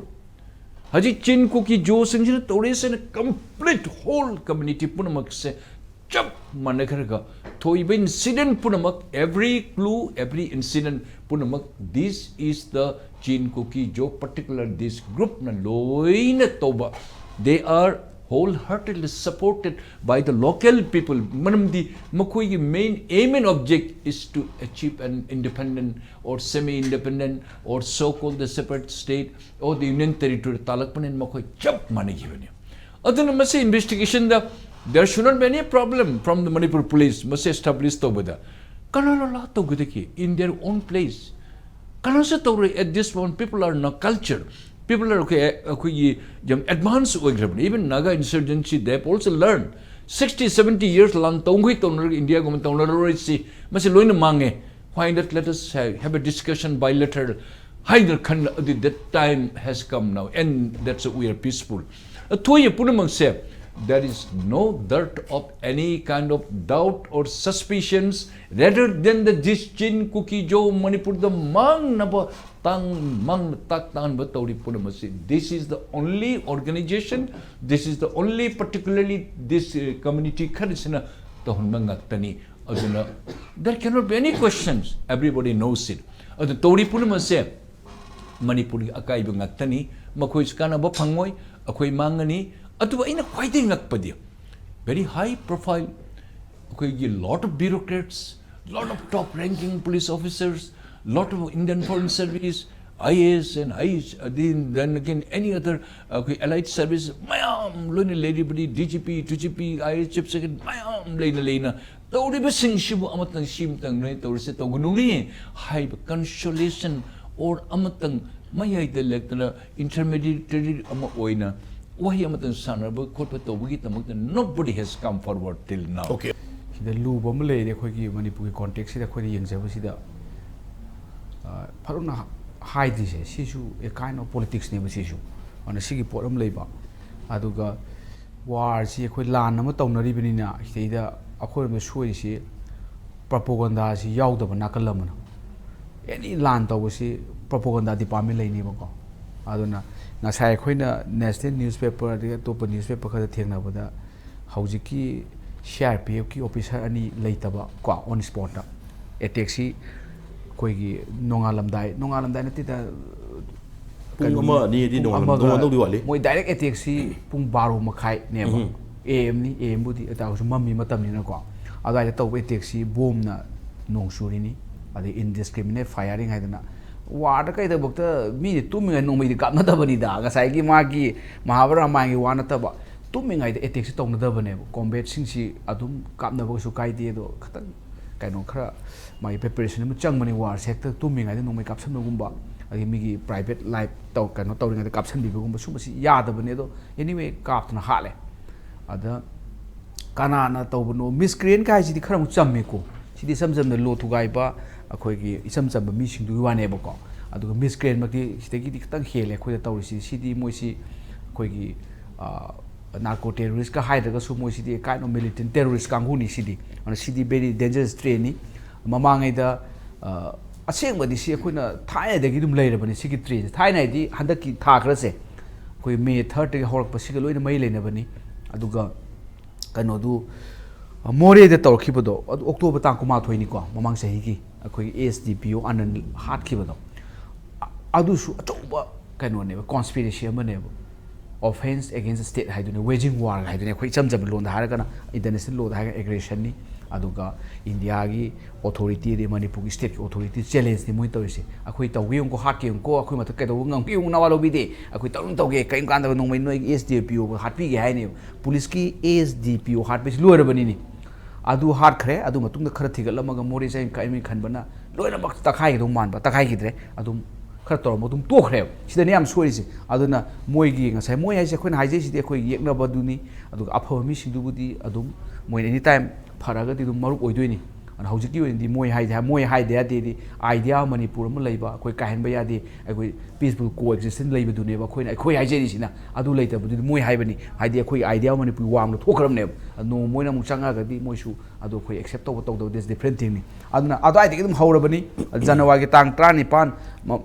ꯍꯧꯖꯤꯛ ꯆꯤꯟ ꯀꯨꯀꯤ ꯖꯣꯁꯤꯡꯁꯤꯅ ꯇꯧꯔꯤꯁꯤꯅ complete whole community ꯄꯨꯝꯅꯃꯛꯁꯦ ꯆꯞ ꯃꯥꯟꯅꯈ꯭ꯔꯒ ꯊꯣꯛꯏꯕ incident ꯄꯨꯝꯅꯃꯛ, every clue, every incident ꯄꯨꯝꯅꯃꯛ, this is the Chin Kuki Jo, particular this groupꯅ ꯂꯣꯏꯅ ꯇꯧꯕ꯫ They are wholeheartedly supported by the local people. ꯃꯔꯝꯗꯤ ꯃꯈꯣꯏꯒꯤ main aim and object is to achieve an independent or semi-independent or so-called the separate state or the union territory ꯇꯥꯜꯂꯛꯄꯅꯤꯅ ꯃꯈꯣꯏ ꯆꯞ ꯃꯥꯟꯅꯈꯤꯕꯅꯤ. ꯑꯗꯨꯅ ꯃꯁꯤ investigationꯗ there should not be any problem from the Manipur police ꯃꯁꯤ establish ꯇꯧꯕꯗ. ꯀꯅꯥꯅ ꯂꯥ ꯇꯧꯒꯗꯒꯦ in their own place? ꯀꯅꯥꯁꯨ ꯇꯧꯔꯣꯏ. At this moment people are not cultured. People are ꯑꯩꯈꯣꯏ ꯑꯩꯈꯣꯏꯒꯤ ꯌꯥꯝ advance ꯑꯣꯏꯈ꯭ꯔꯕꯅꯤ. Even Naga insurgency, they have also learned. Sixty seventy years ꯂꯥꯟ ꯇꯧꯈꯩ ꯇꯧꯅꯔꯒ ꯏꯟꯗꯤꯌꯥꯒꯨꯝꯕ ꯇꯧꯅꯔꯔꯣꯏꯁꯤ, ꯃꯁꯤ ꯂꯣꯏꯅ ꯃꯥꯡꯉꯦ. Why not let us have, have a discussion bilateral? ꯍꯥꯏꯅ ꯈꯟ ꯑꯗꯨ that time has come now and that's why we are peaceful. ꯑꯊꯣꯏꯕ ꯄꯨꯝꯅꯃꯛꯁꯦ, there is no dirt of any kind of doubt or suspicions rather than the this Chin Kuki Zo ꯃꯅꯤꯄꯨꯔꯗ ꯃꯥꯡꯅꯕ ꯇꯥꯡ ꯃꯥꯡꯅ ꯇꯥꯛ ꯇꯥꯡꯕ ꯇꯧꯔꯤ ꯄꯨꯝꯅꯃꯛꯁꯤ. This is the only organization, this is the only particularly this uh, community ꯈꯔꯁꯤꯅ ꯇꯧꯍꯟꯕ ꯉꯥꯛꯇꯅꯤ. ꯑꯗꯨꯅ there cannot be any questions, everybody knows it. ꯑꯗꯨ ꯇꯧꯔꯤ ꯄꯨꯝꯅꯃꯛꯁꯦ ꯃꯅꯤꯄꯨꯔꯒꯤ ꯑꯀꯥꯏꯕ ꯉꯥꯛꯇꯅꯤ. ꯃꯈꯣꯏꯁꯨ ꯀꯥꯟꯅꯕ ꯐꯪꯉꯣꯏ, ꯑꯩꯈꯣꯏ ꯃꯥꯡꯉꯅꯤ. ꯑꯗꯨꯕꯨ ꯑꯩꯅ ꯈ꯭ꯋꯥꯏꯗꯒꯤ ꯉꯛꯄꯗꯤ very high profile ꯑꯩꯈꯣꯏꯒꯤ lot of bureaucrats, lot of top ranking police officers, lot of Indian Foreign Service, I A S and I A S, then again any other ꯑꯩꯈꯣꯏ allied service ꯃꯌꯥꯝ ꯂꯣꯏꯅ ꯂꯩꯔꯤꯕꯅꯤ. D G P, two G P, I A S chief secretary ꯃꯌꯥꯝ ꯂꯩꯅ ꯂꯩꯅ ꯇꯧꯔꯤꯕꯁꯤꯡꯁꯤꯕꯨ ꯑꯃꯇꯪ ꯁꯤ ꯑꯃꯇꯪ ꯅꯣꯏ ꯇꯧꯔꯤꯁꯦ ꯇꯧꯒꯅꯨꯅꯤ ꯍꯥꯏꯕ consolation or ꯑꯃꯇꯪ ꯃꯌꯥꯏꯗ ꯂꯦꯛꯇꯅ intermediary ꯑꯃ ꯑꯣꯏꯅ ꯋꯥꯍꯩ ꯑꯃꯇꯪ ꯁꯥꯟꯅꯕ ꯈꯣꯠꯄ ꯇꯧꯕꯒꯤꯗꯃꯛꯇ nobody has come forward till now. Okay. ꯁꯤꯗ ꯂꯨꯕ ꯑꯃ ꯂꯩꯔꯦ ꯑꯩꯈꯣꯏꯒꯤ ꯃꯅꯤꯄꯨꯔꯒꯤ context ꯁꯤꯗ ꯑꯩꯈꯣꯏꯅ ꯌꯦꯡꯖꯕꯁꯤꯗ, ꯑ, ꯐꯖꯅ ꯍꯥꯏꯗ꯭ꯔꯤꯁꯦ ꯁꯤꯁꯨ a kind of politics ꯅꯦꯕ ꯁꯤꯁꯨ. ꯑꯗꯨꯅ ꯁꯤꯒꯤ ꯄꯣꯠ ꯑꯃ ꯂꯩꯕ, ꯑꯗꯨꯒ war ꯁꯤ ꯑꯩꯈꯣꯏ ꯂꯥꯟ ꯑꯃ ꯇꯧꯅꯔꯤꯕꯅꯤꯅ ꯁꯤꯗꯩꯗ ꯑꯩꯈꯣꯏꯔꯣꯝꯗ ꯁꯣꯏꯔꯤꯁꯤ propaganda ꯁꯤ ꯌꯥꯎꯗꯕ ꯅꯥꯀꯜ ꯑꯃꯅ. Any ꯂꯥꯟ ꯇꯧꯕꯁꯤ propaganda department ꯂꯩꯅꯤꯕꯀꯣ. ꯑꯗꯨꯅ ꯉꯁꯥꯏ ꯑꯩꯈꯣꯏꯅ national newspaper ꯑꯗꯒꯤ ꯑꯇꯣꯞꯄ newspaper ꯈꯔꯗ ꯊꯦꯡꯅꯕꯗ ꯍꯧꯖꯤꯛꯀꯤ C R P F ꯀꯤ officer ꯑꯅꯤ ꯂꯩꯇꯕ ꯀꯣ, on spot ꯇ attack ꯁꯤ ꯑꯩꯈꯣꯏꯒꯤ ꯅꯣꯡꯉꯥꯜꯂꯝꯗꯥꯏ, ꯅꯣꯡꯉꯥꯜꯂꯝꯗꯥꯏ ꯅꯠꯇꯦꯗ, ꯄꯨꯡ ꯑꯃ ꯑꯅꯤꯗꯤ ꯅꯣꯡꯉꯥꯟ- ꯅꯣꯡꯉꯥꯟꯗꯧꯗꯤ ꯋꯥꯠꯂꯤ꯫ ꯃꯣꯏ ꯗꯥꯏꯔꯦꯛ ꯑꯦꯇꯦꯛꯁꯤ ꯄꯨꯡ ꯕꯥꯔꯣ ꯃꯈꯥꯏꯅꯦꯕ꯫ ꯑꯦ ꯑꯦꯝꯅꯤ, ꯑꯦ ꯑꯦꯝꯕꯨꯗꯤ ꯑꯗꯨ ꯇꯥꯔꯒꯁꯨ ꯃꯝꯃꯤ ꯃꯇꯝꯅꯤꯅꯀꯣ꯫ ꯑꯗꯨꯋꯥꯏꯗ ꯇꯧꯕ ꯑꯦꯇꯦꯛꯁꯤ ꯕꯣꯝꯅ ꯅꯣꯡ ꯆꯨꯔꯤꯅꯤ, ꯑꯗꯩ ꯏꯟꯗꯤꯁꯀ꯭ꯔꯤꯃꯤꯅꯦꯠ ꯐꯥꯌꯥꯔꯤꯡ ꯍꯥꯏꯗꯅ꯫ ꯋꯥꯔꯗ ꯀꯩꯗꯃꯛꯇ ꯃꯤꯗꯤ ꯇꯨꯝꯃꯤꯉꯩ ꯅꯣꯡꯃꯩꯗꯤ ꯀꯥꯞꯅꯗꯕꯅꯤꯗ꯫ ꯉꯁꯥꯏꯒꯤ ꯃꯥꯒꯤ ꯃꯍꯥꯕꯔꯥꯃꯥꯌꯟꯒꯤ ꯋꯥ ꯅꯠꯇꯕ, ꯇꯨꯝꯃꯤꯉꯩꯗ ꯑꯦꯇꯦꯛꯁꯤ ꯇꯧꯅꯗꯕꯅꯦꯕ꯫ ꯀꯣꯝꯕꯦꯠꯁꯤꯡꯁꯤ ꯑꯗꯨꯝ ꯀꯥꯞꯅꯕ ꯀꯩꯁꯨ ꯀꯥꯏꯗꯦ, ꯑꯗꯣ ꯈꯤꯇꯪ ꯀꯩꯅꯣ ꯈꯔ ꯃꯥꯒꯤ ꯄ꯭ꯔꯤꯄꯦꯔꯦꯁꯟ ꯑꯃ ꯆꯪꯕꯅꯤ꯫ ꯋꯥꯔꯁꯦ ꯍꯦꯛꯇ ꯇꯨꯝꯃꯤꯉꯩꯗ ꯅꯣꯡꯃꯩ ꯀꯥꯞꯁꯟꯕꯒꯨꯝꯕ, ꯑꯗꯒꯤ ꯃꯤꯒꯤ ꯄ꯭ꯔꯥꯏꯚꯦꯠ ꯂꯥꯏꯐ ꯇꯧ ꯀꯩꯅꯣ ꯇꯧꯔꯤꯉꯩꯗ ꯀꯥꯞꯁꯟꯕꯤꯕꯒꯨꯝꯕ ꯁꯨꯝꯕꯁꯤ ꯌꯥꯗꯕꯅꯦ꯫ ꯑꯗꯣ ꯑꯦꯅꯤꯋꯦ ꯀꯥꯞꯇꯅ ꯍꯥꯠꯂꯦ꯫ ꯑꯗ ꯀꯅꯥꯅ ꯇꯧꯕꯅꯣ? ꯃꯤꯁꯀ꯭ꯔꯤꯌꯦꯟꯀ ꯍꯥꯏꯁꯤꯗꯤ ꯈꯔ ꯑꯃꯨꯛ ꯆꯝꯃꯦꯀꯣ꯫ ꯁꯤꯗꯤ ꯏꯆꯝ ꯆꯝꯅ ꯂꯣ ꯊꯨꯒꯥꯏꯕ, ꯑꯩꯈꯣꯏꯒꯤ ꯏꯆꯝ ꯆꯝꯕ ꯃꯤꯁꯤꯡꯗꯨꯒꯤ ꯋꯥꯅꯦꯕꯀꯣ꯫ ꯑꯗꯨꯒ ꯃꯤꯁꯀ꯭ꯔꯤꯌꯦꯟꯃꯛꯇꯤ ꯁꯤꯗꯒꯤꯗꯤ ꯈꯤꯇꯪ ꯍꯦꯜꯂꯦ ꯑꯩꯈꯣꯏꯗ ꯇꯧꯔꯤꯁꯤ꯫ ꯁꯤꯗꯤ ꯃꯣꯏꯁꯤ ꯑꯩꯈꯣꯏꯒꯤ ꯅꯥꯔꯀꯣ ꯇꯦꯔꯣꯔꯤꯁꯀ ꯍꯥꯏꯗ꯭ꯔꯒꯁꯨ ꯃꯣꯏꯁꯤꯗꯤ ꯀꯥꯏꯟ ꯑꯣꯐ ꯃꯤꯂꯤꯇꯦꯟ ꯇꯦꯔꯣꯔꯤꯁ ꯀꯥꯡꯕꯨꯅꯤ ꯁꯤꯗꯤ꯫ ꯑꯗꯨꯅ ꯁꯤꯗꯤ ꯕꯦꯔꯤ ꯗꯦꯟꯖꯔꯁ ꯇ꯭ꯔꯦꯟꯅꯤ꯫ ꯃꯃꯥꯡꯉꯩꯗ ꯑ, ꯑꯁꯦꯡꯕꯗꯤ ꯁꯤ ꯑꯩꯈꯣꯏꯅ ꯊꯥꯏꯅꯗꯒꯤ ꯑꯗꯨꯝ ꯂꯩꯔꯕꯅꯤ ꯁꯤꯒꯤ ꯇ꯭ꯔꯦꯟꯁꯦ꯫ ꯊꯥꯏꯅ ꯍꯥꯏꯗꯤ ꯍꯟꯗꯛꯀꯤ ꯊꯥ ꯈꯔꯁꯦ ꯑꯩꯈꯣꯏ ꯃꯦ ꯊꯥꯔꯠꯇꯒꯤ ꯍꯧꯔꯛꯄ ꯁꯤꯒ ꯂꯣꯏꯅ ꯃꯔꯤ ꯂꯩꯅꯕꯅꯤ꯫ ꯑꯗꯨꯒ ꯀꯩꯅꯣꯗꯨ, ꯑ, ꯃꯣꯔꯦꯗ ꯇꯧꯔꯛꯈꯤꯕꯗꯣ ꯑꯗꯨ ꯑꯣꯛꯇꯣꯕꯔ ꯇꯥꯡ ꯀꯨꯟꯃꯥꯊꯣꯏꯅꯤꯀꯣ, ꯃꯃꯥꯡ ꯆꯍꯤꯒꯤ ꯑꯩꯈꯣꯏꯒꯤ ꯑꯦꯁ ꯗꯤ ꯄꯤ ꯑꯣ ꯑꯅꯟ ꯍꯥꯠꯈꯤꯕꯗꯣ꯫ ꯑ-, ꯑꯗꯨꯁꯨ ꯑꯆꯧꯕ ꯀꯩꯅꯣꯅꯦꯕ, ꯀꯣꯟꯁꯄꯤꯔꯦꯁꯤ ꯑꯃꯅꯦꯕ꯫ Offence against state ꯍꯥꯏꯗꯨꯅꯤ, ꯋꯦꯖꯤꯡ ꯋꯥꯔ ꯍꯥꯏꯗꯨꯅꯤ꯫ ꯑꯩꯈꯣꯏ ꯏꯆꯝ ꯆꯝꯕ ꯂꯣꯟꯗ ꯍꯥꯏꯔꯒꯅ, ꯏꯟꯇꯔꯅꯦꯁꯅꯦꯜ ꯂꯣꯗ ꯍꯥꯏꯔꯒꯅ ꯑꯦꯒ꯭ꯔꯦꯁꯟꯅꯤ꯫ ꯑꯗꯨꯒ ꯏꯟꯗꯤꯌꯥꯒꯤ ꯑꯣꯊꯣꯔꯤꯇꯤ ꯑꯗꯩ ꯃꯅꯤꯄꯨꯔꯒꯤ ꯁ꯭ꯇꯦꯠꯀꯤ ꯑꯣꯊꯣꯔꯤꯇꯤ ꯆꯦꯂꯦꯟꯖꯅꯤ ꯃꯣꯏꯅ ꯇꯧꯔꯤꯁꯦ꯫ ꯑꯩꯈꯣꯏ ꯇꯧꯒꯦ ꯌꯦꯡꯉꯨꯀꯣ, ꯍꯥꯠꯀꯦ ꯌꯦꯡꯉꯨꯀꯣ, ꯑꯩꯈꯣꯏ ꯃꯊꯛ ꯀꯩꯗꯧꯕ ꯉꯝꯒꯦ ꯌꯦꯡꯉꯨ, ꯅꯋꯥ ꯂꯧꯕꯤꯗꯦ꯫ ꯑꯩꯈꯣꯏ ꯇꯧꯅꯤ ꯇꯧꯒꯦ, ꯀꯔꯤꯝ ꯀꯥꯟꯗꯕ ꯅꯣꯡꯃꯩ ꯅꯣꯏꯒꯤ ꯑꯦꯁ ꯗꯤ ꯄꯤ ꯑꯣ ꯍꯥꯠꯄꯤꯒꯦ ꯍꯥꯏꯅꯦꯕ꯫ ꯄꯨꯂꯤꯁꯀꯤ ꯑꯦꯁ ꯗꯤ ꯄꯤ ꯑꯣ ꯍꯥꯠꯄꯁꯤ ꯂꯣꯏꯔꯕꯅꯤꯅꯦ꯫ ꯑꯗꯨ ꯍꯥꯠꯈ꯭ꯔꯦ꯫ ꯑꯗꯨ ꯃꯇꯨꯡꯗ ꯈꯔ ꯊꯤꯒꯠꯂꯝꯃꯒ ꯃꯣꯔꯦ ꯆꯥꯏ ꯀꯥꯏꯃꯤ ꯈꯟꯕꯅ ꯂꯣꯏꯅꯃꯛ ꯇꯛꯈꯥꯏꯒꯗꯧ ꯃꯥꯟꯕ, ꯇꯛꯈꯥꯏꯈꯤꯗ꯭ꯔꯦ꯫ ꯑꯗꯨꯝ ꯈꯔ ꯇꯧꯔꯝꯕ ꯑꯗꯨꯝ ꯇꯣꯛꯈ꯭ꯔꯦꯕ꯫ ꯁꯤꯗꯅꯦ ꯌꯥꯝ ꯁꯣꯏꯔꯤꯁꯦ꯫ ꯑꯗꯨꯅ ꯃꯣꯏꯒꯤ ꯉꯁꯥꯏ ꯃꯣꯏ ꯍꯥꯏꯁꯦ, ꯑꯩꯈꯣꯏꯅ ꯍꯥꯏꯖꯩꯁꯤꯗꯤ ꯑꯩꯈꯣꯏ ꯌꯦꯛꯅꯕꯗꯨꯅꯤ꯫ ꯑꯗꯨꯒ ꯑꯐꯕ ꯃꯤꯁꯤꯡꯗꯨꯕꯨꯗꯤ ꯑꯗꯨꯝ ꯃꯣꯏꯅ ꯑꯦꯅꯤ ꯇꯥꯏꯝ ꯐꯔꯒꯗꯤ ꯑꯗꯨꯝ ꯃꯔꯨꯞ ꯑꯣꯏꯗꯣꯏꯅꯤ꯫ ꯑꯗꯨꯅ ꯍꯧꯖꯤꯛꯀꯤ ꯑꯣꯏꯅꯗꯤ ꯃꯣꯏ ꯍꯥꯏꯗꯤ, ꯃꯣꯏ ꯍꯥꯏꯗ ꯌꯥꯗꯦꯗꯤ, ꯑꯥꯏꯗꯤꯌꯥ ꯃꯅꯤꯄꯨꯔ ꯑꯃ ꯂꯩꯕ, ꯑꯩꯈꯣꯏ ꯀꯥꯏꯍꯟꯕ ꯌꯥꯗꯦ, ꯑꯩꯈꯣꯏ ꯄꯤꯁꯐꯨꯜ ꯀꯣ ꯑꯦꯛꯖꯤꯁꯇꯦꯟꯁ ꯂꯩꯕꯗꯨꯅꯦꯕ ꯑꯩꯈꯣꯏꯅ, ꯑꯩꯈꯣꯏ ꯍꯥꯏꯖꯔꯤꯁꯤꯅ꯫ ꯑꯗꯨ ꯂꯩꯇꯕꯗꯨꯗꯤ ꯃꯣꯏ ꯍꯥꯏꯕꯅꯤ꯫ ꯍꯥꯏꯗꯤ ꯑꯩꯈꯣꯏꯒꯤ ꯑꯥꯏꯗꯤꯌꯥ ꯃꯅꯤꯄꯨꯔ ꯋꯥꯡꯃꯗ ꯊꯣꯛꯈ꯭ꯔꯕꯅꯦꯕ꯫ ꯑꯗꯨ ꯅꯣꯡꯃ ꯃꯣꯏꯅ ꯑꯃꯨꯛ ꯆꯪꯉꯛꯑꯒꯗꯤ ꯃꯣꯏꯁꯨ ꯑꯗꯨ ꯑꯩꯈꯣꯏ ꯑꯦꯛꯁꯦꯞ ꯇꯧꯕ ꯇꯧꯗꯕ, that's different thingꯅꯤ꯫ ꯑꯗꯨꯅ ꯑꯗꯨꯋꯥꯏꯗꯒꯤ ꯑꯗꯨꯝ ꯍꯧꯔꯕꯅꯤ꯫ ꯖꯅꯋꯥꯔꯤꯒꯤ ꯇꯥꯡ ꯇꯔꯥꯅꯤꯄꯥꯟ, ꯃ-,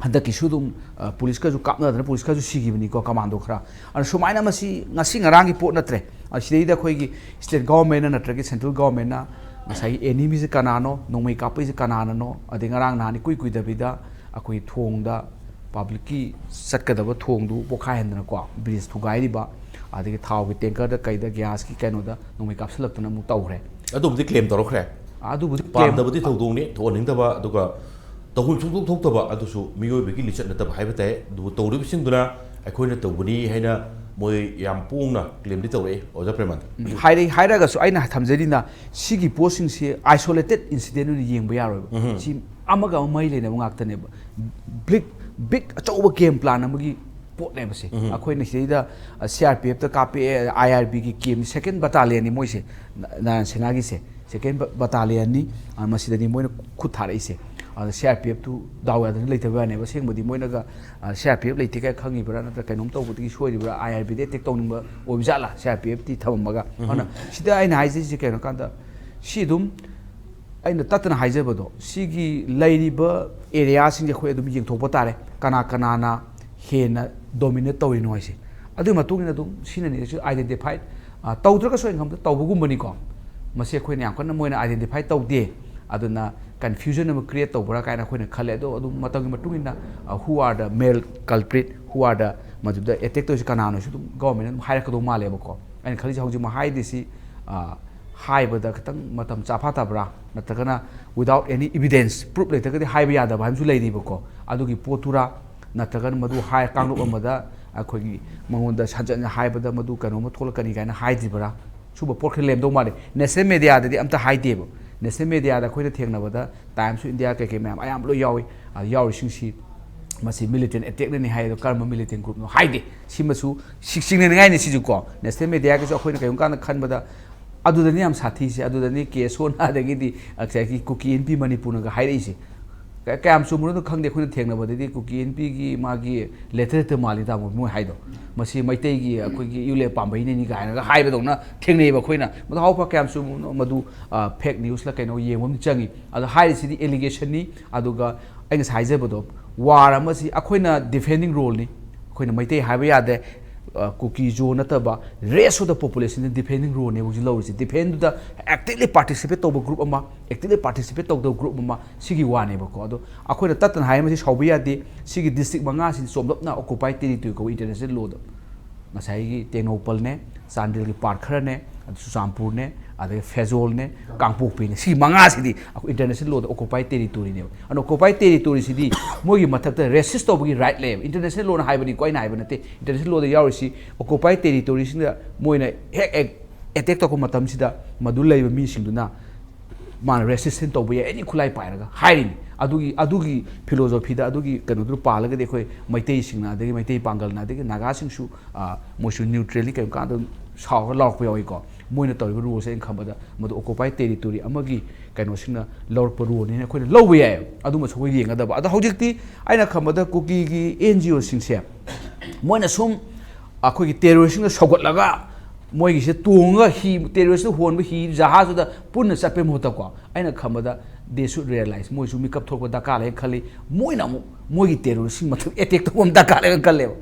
ꯍꯟꯗꯛꯀꯤꯁꯨ ꯑꯗꯨꯝ, ꯑ, ꯄꯨꯂꯤꯁꯀꯁꯨ ꯀꯥꯞꯅꯗꯅ ꯄꯨꯂꯤꯁꯀꯁꯨ ꯁꯤꯈꯤꯕꯅꯤꯀꯣ, ꯀꯃꯥꯟꯗꯣ ꯈꯔ꯫ ꯑꯗꯨꯅ ꯁꯨꯃꯥꯏꯅ ꯃꯁꯤ ꯉꯁꯤ ꯉꯔꯥꯡꯒꯤ ꯄꯣꯠ ꯅꯠꯇ꯭ꯔꯦ꯫ ꯑ, ꯁꯤꯗꯩꯗ ꯑꯩꯈꯣꯏꯒꯤ ꯁ꯭ꯇꯦꯠ ꯒꯣꯚꯔꯟꯃꯦꯟꯅ ꯅꯠꯇ꯭ꯔꯒ ꯁꯦꯟꯇ꯭ꯔꯦꯜ ꯒꯣꯚꯔꯟꯃꯦꯟꯅ ꯉꯁꯥꯏꯒꯤ ꯑꯦꯅꯤꯃꯤꯁꯦ ꯀꯅꯥꯅꯣ, ꯅꯣꯡꯃꯩ ꯀꯥꯞꯄꯛꯏꯁꯦ ꯀꯅꯥꯅꯅꯣ, ꯑꯗꯩ ꯉꯔꯥꯡ ꯅꯍꯥꯟ ꯏꯀꯨꯏ ꯀꯨꯏꯗꯕꯤꯗ ꯑꯩꯈꯣꯏ ꯊꯣꯡꯗ ꯄꯕ꯭ꯂꯤꯛꯀꯤ ꯆꯠꯀꯗꯕ ꯊꯣꯡꯗꯨ ꯄꯣꯈꯥꯏꯍꯟꯗꯅꯀꯣ, ꯕ꯭ꯔꯤꯖ ꯊꯨꯒꯥꯏꯔꯤꯕ, ꯑꯗꯒꯤ ꯊꯥꯎꯒꯤ ꯇꯦꯡꯀꯔꯗ ꯀꯩꯗ ꯒ꯭ꯌꯥꯁꯀꯤ ꯀꯩꯅꯣꯗ ꯅꯣꯡꯃꯩ ꯀꯥꯞꯁꯤꯜꯂꯛꯇꯅ ꯑꯃꯨꯛ ꯇꯧꯈ꯭ꯔꯦ꯫ ꯑꯗꯨꯕꯨꯗꯤ ꯀ꯭ꯂꯦꯝ ꯇꯧꯔꯛꯈ꯭ꯔꯦ꯫ ꯑꯗꯨꯕꯨꯗꯤ claim- ꯄꯥꯝꯗꯕꯗꯤ ꯊꯧꯗꯣꯛꯅꯤ, ꯊꯣꯛꯍꯟꯅꯤꯡꯗꯕ, ꯑꯗꯨꯒ ꯇꯧꯐꯝ ꯁꯨꯡꯊꯣꯛ ꯊꯣꯛꯇꯕ, ꯑꯗꯨꯁꯨ ꯃꯤꯑꯣꯏꯕꯒꯤ ꯂꯤꯆꯠ ꯅꯠꯇꯕ ꯍꯥꯏꯕ ꯇꯥꯏ꯫ ꯑꯗꯨꯕꯨ ꯇꯧꯔꯤꯕꯁꯤꯡꯗꯨꯅ ꯑꯩꯈꯣꯏꯅ ꯇꯧꯕꯅꯤ ꯍꯥꯏꯅ ꯃꯣꯏ ꯌꯥꯝ ꯄꯣꯡꯅ ꯀ꯭ꯂꯦꯝꯗꯤ ꯇꯧꯔꯛꯑꯦ, ꯑꯣꯖꯥ ꯄ꯭ꯔꯦꯃꯥꯅꯟꯗ꯫ ꯎꯝ, ꯍꯥꯏꯔ-, ꯍꯥꯏꯔꯒꯁꯨ ꯑꯩꯅ ꯊꯝꯖꯔꯤꯅ, ꯁꯤꯒꯤ ꯄꯣꯠꯁꯤꯡꯁꯤ isolated incident ꯑꯣꯏꯅ ꯌꯦꯡꯕ ꯌꯥꯔꯣꯏꯕ꯫ ꯁꯤ ꯑꯃꯒ ꯑꯃ ꯃꯔꯤ ꯂꯩꯅꯕ ꯉꯥꯛꯇꯅꯦꯕ꯫ Big, big ꯑꯆꯧꯕ game plan ꯑꯃꯒꯤ ꯄꯣꯠꯅꯦꯕ ꯁꯤ꯫ ꯑꯩꯈꯣꯏꯅ ꯁꯤꯗꯩꯗ, ꯑ, C R P F ꯇ ꯀꯥꯞꯄꯛꯑꯦ, I R B ꯒꯤ camp ꯅꯤ, second battalion ꯅꯤ ꯃꯣꯏꯁꯦ, ꯅ-, ꯅꯥꯔꯥꯌꯟ ꯁꯦꯅꯥꯒꯤꯁꯦ꯫ Second ba-, battalion ꯅꯤ, ꯑ, ꯃꯁꯤꯗꯗꯤ ꯃꯣꯏꯅ ꯈꯨꯠ ꯊꯥꯔꯛꯏꯁꯦ꯫ ꯑꯗ C R P F two ꯗꯥꯎ ꯌꯥꯗꯅ ꯂꯩꯇꯕ ꯌꯥꯅꯦꯕ꯫ ꯑꯁꯦꯡꯕꯗꯤ ꯃꯣꯏꯅꯒ, ꯑ, C R P F ꯂꯩꯇꯦ ꯀꯥꯏ ꯈꯪꯉꯤꯕ꯭ꯔꯥ, ꯅꯠꯇ꯭ꯔꯒ ꯀꯩꯅꯣꯝ ꯇꯧꯕꯗꯒꯤ ꯁꯣꯏꯔꯤꯕ꯭ꯔꯥ, I R B the attack ꯇꯧꯅꯤꯡꯕ ꯑꯣꯏꯕ ꯖꯥꯠꯂꯥ, C R P F ꯇꯤ ꯊꯝꯃꯝꯃꯒ? ꯑꯗꯨꯅ ꯁꯤꯗ ꯑꯩꯅ ꯍꯥꯏꯖꯔꯤꯁꯦ ꯀꯩꯅꯣ ꯀꯥꯟꯗ, ꯁꯤ ꯑꯗꯨꯝ ꯑꯩꯅ ꯇꯠꯇꯅ ꯍꯥꯏꯖꯕꯗꯣ, ꯁꯤꯒꯤ ꯂꯩꯔꯤꯕ area ꯁꯤꯡꯁꯦ ꯑꯩꯈꯣꯏ ꯑꯗꯨꯝ ꯌꯦꯡꯊꯣꯛꯄ ꯇꯥꯔꯦ꯫ ꯀꯅꯥ ꯀꯅꯥꯅ ꯍꯦꯟꯅ dominate ꯇꯧꯔꯤꯅꯣ ꯍꯥꯏꯁꯦ꯫ ꯑꯗꯨꯒꯤ ꯃꯇꯨꯡ ꯏꯟꯅ ꯑꯗꯨꯝ ꯁꯤꯅꯅꯤ identify, ꯑ, ꯇꯧꯗ꯭ꯔꯒꯁꯨ ꯑꯩꯅ ꯈꯟꯕꯗ ꯇꯧꯕꯒꯨꯝꯕꯅꯤꯀꯣ꯫ ꯃꯁꯤ ꯑꯩꯈꯣꯏꯅ ꯌꯥꯝ ꯀꯟꯅ ꯃꯣꯏꯅ identify ꯇꯧꯗꯦ꯫ ꯑꯗꯨꯅ confusion ꯑꯃ create ꯇꯧꯕ꯭ꯔꯥ ꯀꯥꯏꯅ ꯑꯩꯈꯣꯏꯅ ꯈꯜꯂꯦ꯫ ꯑꯗꯣ ꯑꯗꯨꯝ ꯃꯇꯝꯒꯤ ꯃꯇꯨꯡ ꯏꯟꯅ, ꯑ, who are the male culprit, who are the ꯃꯗꯨꯗ attack ꯇꯧꯔꯤꯁꯦ ꯀꯅꯥꯅꯣꯁꯨ ꯑꯗꯨꯝ government ꯅ ꯑꯗꯨꯝ ꯍꯥꯏꯔꯛꯀꯗꯧ ꯃꯥꯜꯂꯦꯕꯀꯣ꯫ ꯑꯩꯅ ꯈꯜꯂꯤꯁꯦ ꯍꯧꯖꯤꯛꯃꯛ ꯍꯥꯏꯗ꯭ꯔꯤꯁꯤ, ꯑ, ꯍꯥꯏꯕꯗ ꯈꯤꯇꯪ ꯃꯇꯝ ꯆꯥ ꯐꯥꯠꯇꯕ꯭ꯔꯥ, ꯅꯠꯇ꯭ꯔꯒꯅ without any evidence, proof ꯂꯩꯇ꯭ꯔꯒꯗꯤ ꯍꯥꯏꯕ ꯌꯥꯗꯕ ꯍꯥꯏꯕꯁꯨ ꯂꯩꯔꯤꯕꯀꯣ꯫ ꯑꯗꯨꯒꯤ ꯄꯣꯠꯇꯨꯔꯥ, ꯅꯠꯇ꯭ꯔꯒꯅ ꯃꯗꯨ ꯍꯥꯏ, ꯀꯥꯡꯂꯨꯞ ꯑꯃꯗ ꯑꯩꯈꯣꯏꯒꯤ ꯃꯉꯣꯟꯗ ꯍꯟꯖꯟꯅ ꯍꯥꯏꯕꯗ ꯃꯗꯨ ꯀꯩꯅꯣꯝꯃ ꯊꯣꯛꯂꯛꯀꯅꯤ ꯀꯥꯏꯅ ꯍꯥꯏꯗ꯭ꯔꯤꯕ꯭ꯔꯥ? ꯁꯨꯝꯕ ꯄꯣꯠ ꯈꯔ ꯂꯩꯔꯝꯗꯧ ꯃꯥꯜꯂꯦ꯫ National media ꯗꯗꯤ ꯑꯝꯇ ꯍꯥꯏꯗꯦꯕ꯫ National media ꯗ ꯑꯩꯈꯣꯏꯅ ꯊꯦꯡꯅꯕꯗ Times of India ꯀꯩꯀꯩ ꯃꯌꯥꯝ ꯑꯌꯥꯝꯕ ꯂꯣꯏ ꯌꯥꯎꯏ꯫ ꯑ, ꯌꯥꯎꯔꯤꯁꯤꯡꯁꯤ ꯃꯁꯤ militant attack ꯅꯅꯤ ꯍꯥꯏ, ꯑꯗꯣ ꯀꯔꯝꯕ militant group ꯅꯣ ꯍꯥꯏꯗꯦ꯫ ꯁꯤꯃꯁꯨ ꯁꯤ-, ꯆꯤꯡꯅꯅꯤꯡꯉꯥꯏꯅꯤ ꯁꯤꯁꯨ ꯀꯣ꯫ National media ꯒꯤꯁꯨ ꯑꯩꯈꯣꯏꯅ ꯀꯩꯒꯨꯝꯕ ꯀꯥꯟꯗ ꯈꯟꯕꯗ ꯑꯗꯨꯗꯅꯤ ꯌꯥꯝ ꯁꯥꯊꯤꯁꯦ, ꯑꯗꯨꯗꯅꯤ ꯀꯦ ꯁꯣꯅꯥꯗꯒꯤꯗꯤ ꯉꯁꯥꯏꯒꯤ ꯀꯨꯀꯤ ꯏꯟꯄꯤ ꯃꯅꯤꯄꯨꯔꯅꯒ ꯍꯥꯏꯔꯛꯏꯁꯦ꯫ ꯀ-, ꯀꯌꯥꯝ ꯆꯨꯝꯕꯅꯣꯗꯣ ꯈꯪꯗꯦ, ꯑꯩꯈꯣꯏꯅ ꯊꯦꯡꯅꯕꯗꯗꯤ ꯀꯨꯀꯤ ꯏꯟꯄꯤꯒꯤ ꯃꯥꯒꯤ letter ꯇ ꯃꯥꯜꯂꯤ ꯇꯥꯃꯣ ꯃꯣꯏ ꯍꯥꯏꯗꯣ꯫ ꯃꯁꯤ ꯃꯩꯇꯩꯒꯤ ꯑꯩꯈꯣꯏꯒꯤ ꯏꯌꯨꯂꯦ ꯄꯥꯝꯕꯩꯅꯤꯅꯤ ꯀꯥꯏꯅꯒ ꯍꯥꯏꯕꯗꯧꯅ ꯊꯦꯡꯅꯩꯌꯦꯕ ꯑꯩꯈꯣꯏꯅ꯫ ꯃꯗꯨ ꯍꯥꯎ ꯐ-, ꯀꯌꯥꯝ ꯆꯨꯝꯕꯅꯣ ꯃꯗꯨ, ꯑ, fake news ꯂ ꯀꯩꯅꯣ ꯌꯦꯡꯕ ꯑꯃ ꯆꯪꯉꯤ꯫ ꯑꯗꯣ ꯍꯥꯏꯔꯤꯁꯤꯗꯤ allegation ꯅꯤ꯫ ꯑꯗꯨꯒ ꯑꯩ ꯉꯁꯥꯏ ꯍꯥꯏꯖꯕꯗꯣ, war ꯑꯃꯁꯤ ꯑꯩꯈꯣꯏꯅ defending role ꯅꯤ꯫ ꯑꯩꯈꯣꯏꯅ ꯃꯩꯇꯩ ꯍꯥꯏꯕ ꯌꯥꯗꯦ, ꯑ, ꯀꯨꯀꯤ ꯖꯣ ꯅꯠꯇꯕ rest of the population defending role ꯅꯦꯕ ꯍꯧꯖꯤꯛ ꯂꯧꯔꯤꯁꯦ꯫ Defend ꯗꯨꯗ actively participate ꯇꯧꯕ group ꯑꯃ, actively participate ꯇꯧꯗꯕ group ꯑꯃ, ꯁꯤꯒꯤ ꯋꯥꯅꯦꯕꯀꯣ꯫ ꯑꯗꯣ ꯑꯩꯈꯣꯏꯅ ꯇꯠꯇꯅ ꯍꯥꯏ, ꯃꯁꯤ ꯁꯥꯎꯕ ꯌꯥꯗꯦ꯫ ꯁꯤꯒꯤ district ꯃꯉꯥꯁꯤꯗꯤ ꯆꯣꯝꯂꯞꯅ occupied territory ꯀꯧꯏ international law ꯗ꯫ ꯉꯁꯥꯏꯒꯤ ꯇꯦꯡꯅꯧꯄꯜꯅꯦ, ꯆꯥꯟꯗꯦꯜꯒꯤ part ꯈꯔꯅꯦ, ꯑꯗꯨ ꯆꯨꯔꯆꯥꯟꯄꯨꯔꯅꯦ, ꯑꯗꯒꯤ ꯐꯦꯖꯣꯜꯅꯦ, ꯀꯥꯡꯄꯣꯛꯄꯤꯅꯦ, ꯁꯤ ꯃꯉꯥꯁꯤꯗꯤ ꯑꯩꯈꯣꯏ international law ꯗ occupied territory ꯅꯦꯕ꯫ ꯑꯗꯣ occupied territory ꯁꯤꯗꯤ ꯃꯣꯏꯒꯤ ꯃꯊꯛꯇ resist ꯇꯧꯕꯒꯤ right ꯂꯩꯌꯦꯕ꯫ International law ꯅ ꯍꯥꯏꯕꯅꯤꯀꯣ, ꯑꯩꯅ ꯍꯥꯏꯕ ꯅꯠꯇꯦ꯫ International law ꯗ ꯌꯥꯎꯔꯤꯁꯤ occupied territory ꯁꯤꯡꯗ ꯃꯣꯏꯅ ꯍꯦꯛ, ꯍꯦꯛ attack ꯇꯧꯔꯛꯄ ꯃꯇꯝꯁꯤꯗ ꯃꯗꯨ ꯂꯩꯕ ꯃꯤꯁꯤꯡꯗꯨꯅ ꯃꯥꯅ resistance ꯇꯧꯕ ꯌꯥꯏ, any ꯈꯨꯠꯂꯥꯏ ꯄꯥꯏꯔꯒ ꯍꯥꯏꯔꯤꯅꯤ꯫ ꯑꯗꯨꯒꯤ, ꯑꯗꯨꯒꯤ philosophy ꯗ, ꯑꯗꯨꯒꯤ ꯀꯩꯅꯣꯗꯨ ꯄꯥꯜꯂꯒꯗꯤ ꯑꯩꯈꯣꯏ ꯃꯩꯇꯩꯁꯤꯡꯅ, ꯑꯗꯒꯤ ꯃꯩꯇꯩ ꯄꯥꯡꯒꯜꯅ, ꯑꯗꯒꯤ ꯅꯥꯒꯥꯁꯤꯡꯁꯨ, ꯑ, ꯃꯣꯏꯁꯨ neutrally ꯀꯩꯝ ꯀꯥꯟꯗ ꯁꯥꯎꯔꯒ ꯂꯥꯎꯔꯛꯄ ꯌꯥꯎꯏꯀꯣ꯫ ꯃꯣꯏꯅ ꯇꯧꯔꯤꯕ role ꯁꯦ ꯑꯩꯅ ꯈꯟꯕꯗ ꯃꯗꯨ occupied territory ꯑꯃꯒꯤ ꯀꯩꯅꯣꯁꯤꯡꯅ ꯂꯧꯔꯛꯄ role ꯅꯦꯅ ꯑꯩꯈꯣꯏꯅ ꯂꯧꯕ ꯌꯥꯏꯑꯕ꯫ ꯑꯗꯨꯃꯁꯨ ꯑꯩꯈꯣꯏ ꯌꯦꯡꯒꯗꯕ꯫ ꯑꯗꯣ ꯍꯧꯖꯤꯛꯇꯤ ꯑꯩꯅ ꯈꯟꯕꯗ ꯀꯨꯀꯤꯒꯤ N G O ꯁꯤꯡꯁꯦ ꯃꯣꯏꯅ ꯁꯨꯝ ꯑꯩꯈꯣꯏꯒꯤ terrorist ꯁꯤꯡꯗ ꯁꯧꯒꯠꯂꯒ ꯃꯣꯏꯒꯤꯁꯦ ꯇꯣꯡꯉꯒ ꯍꯤ, terrorist ꯍꯣꯟꯕ ꯍꯤ ꯖꯍꯥꯖꯗꯨꯗ ꯄꯨꯟꯅ ꯆꯠꯄꯩ ꯃꯍꯨꯠꯇꯀꯣ, ꯑꯩꯅ ꯈꯟꯕꯗ they should realize, ꯃꯣꯏꯁꯨ ꯃꯤꯀꯞ ꯊꯣꯛꯄ ꯗꯔꯀꯥꯔ ꯂꯩ ꯈꯜꯂꯤ꯫ ꯃꯣꯏꯅ ꯑꯃꯨꯛ ꯃꯣꯏꯒꯤ terrorist ꯁꯤꯡ ꯃꯊꯛ attack ꯇꯧꯕ ꯑꯃ ꯗꯔꯀꯥꯔ ꯂꯩ ꯈꯜꯂꯦꯕ꯫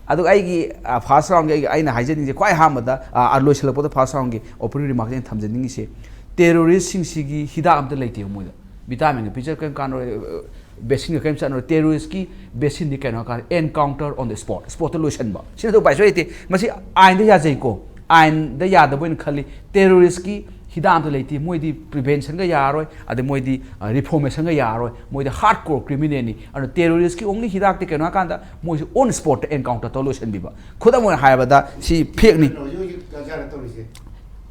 ꯑꯗꯨꯒ ꯑꯩꯒꯤ, ꯑ, first round ꯒꯤ ꯑꯩꯒꯤ, ꯑꯩꯅ ꯍꯥꯏꯖꯅꯤꯡꯉꯤꯁꯦ ꯈ꯭ꯋꯥꯏ ꯑꯍꯥꯟꯕꯗ, ꯑ, ꯑ, ꯂꯣꯏꯁꯤꯜꯂꯛꯄꯗ first round ꯒꯤ opening remark ꯑꯩꯅ ꯊꯝꯖꯅꯤꯡꯉꯤꯁꯦ, terrorist ꯁꯤꯡꯁꯤꯒꯤ ꯍꯤꯗꯥꯛ ꯑꯝꯇ ꯂꯩꯇꯦꯕ ꯃꯣꯏꯗ꯫ Vitamin ꯒ ꯄꯤꯖꯔ ꯀꯔꯤꯝ ꯀꯥꯟꯅꯔꯣꯏ, vaccine ꯒ ꯀꯔꯤꯝ ꯆꯠꯅꯔꯣꯏ꯫ Terrorist ꯀꯤ vaccine ꯗꯤ ꯀꯩꯅꯣ ꯍꯥꯏꯔꯀꯥꯟꯗ encounter on the spot, spot ꯇ ꯂꯣꯏꯁꯤꯟꯕ꯫ ꯁꯤꯅ ꯑꯗꯨ ꯎꯄꯥꯏ ꯁꯨꯡꯂꯩ ꯂꯩꯇꯦ꯫ ꯃꯁꯤ ꯑꯥꯏꯟꯗ ꯌꯥꯖꯩꯀꯣ, ꯑꯥꯏꯟꯗ ꯌꯥꯗꯕ ꯑꯣꯏꯅ ꯈꯜꯂꯤ꯫ Terrorist ꯀꯤ ꯍꯤꯗꯥꯛ ꯑꯝꯇ ꯂꯩꯇꯦ꯫ ꯃꯣꯏꯗꯤ prevention ꯒ ꯌꯥꯔꯣꯏ, ꯑꯗꯩ ꯃꯣꯏꯗꯤ, ꯑ, reformation ꯒ ꯌꯥꯔꯣꯏ꯫ ꯃꯣꯏꯗꯤ hardcore criminal ꯅꯤ꯫ ꯑꯗꯨꯅ terrorist ꯀꯤ only ꯍꯤꯗꯥꯛꯇꯤ ꯀꯩꯅꯣ ꯍꯥꯏꯀꯥꯟꯗ ꯃꯣꯏꯁꯦ on spot ꯇ encounter ꯇꯧꯔ ꯂꯣꯏꯁꯤꯟꯕꯤꯕ꯫ ꯈꯨꯗꯝ ꯑꯣꯏꯅ ꯍꯥꯏꯔꯕꯗ ꯁꯤ fake ꯅꯤ꯫ ꯍꯧꯖꯤꯛ ꯍꯧꯖꯤꯛ ꯒꯟꯖꯥꯅ ꯇꯧꯔꯤꯁꯦ꯫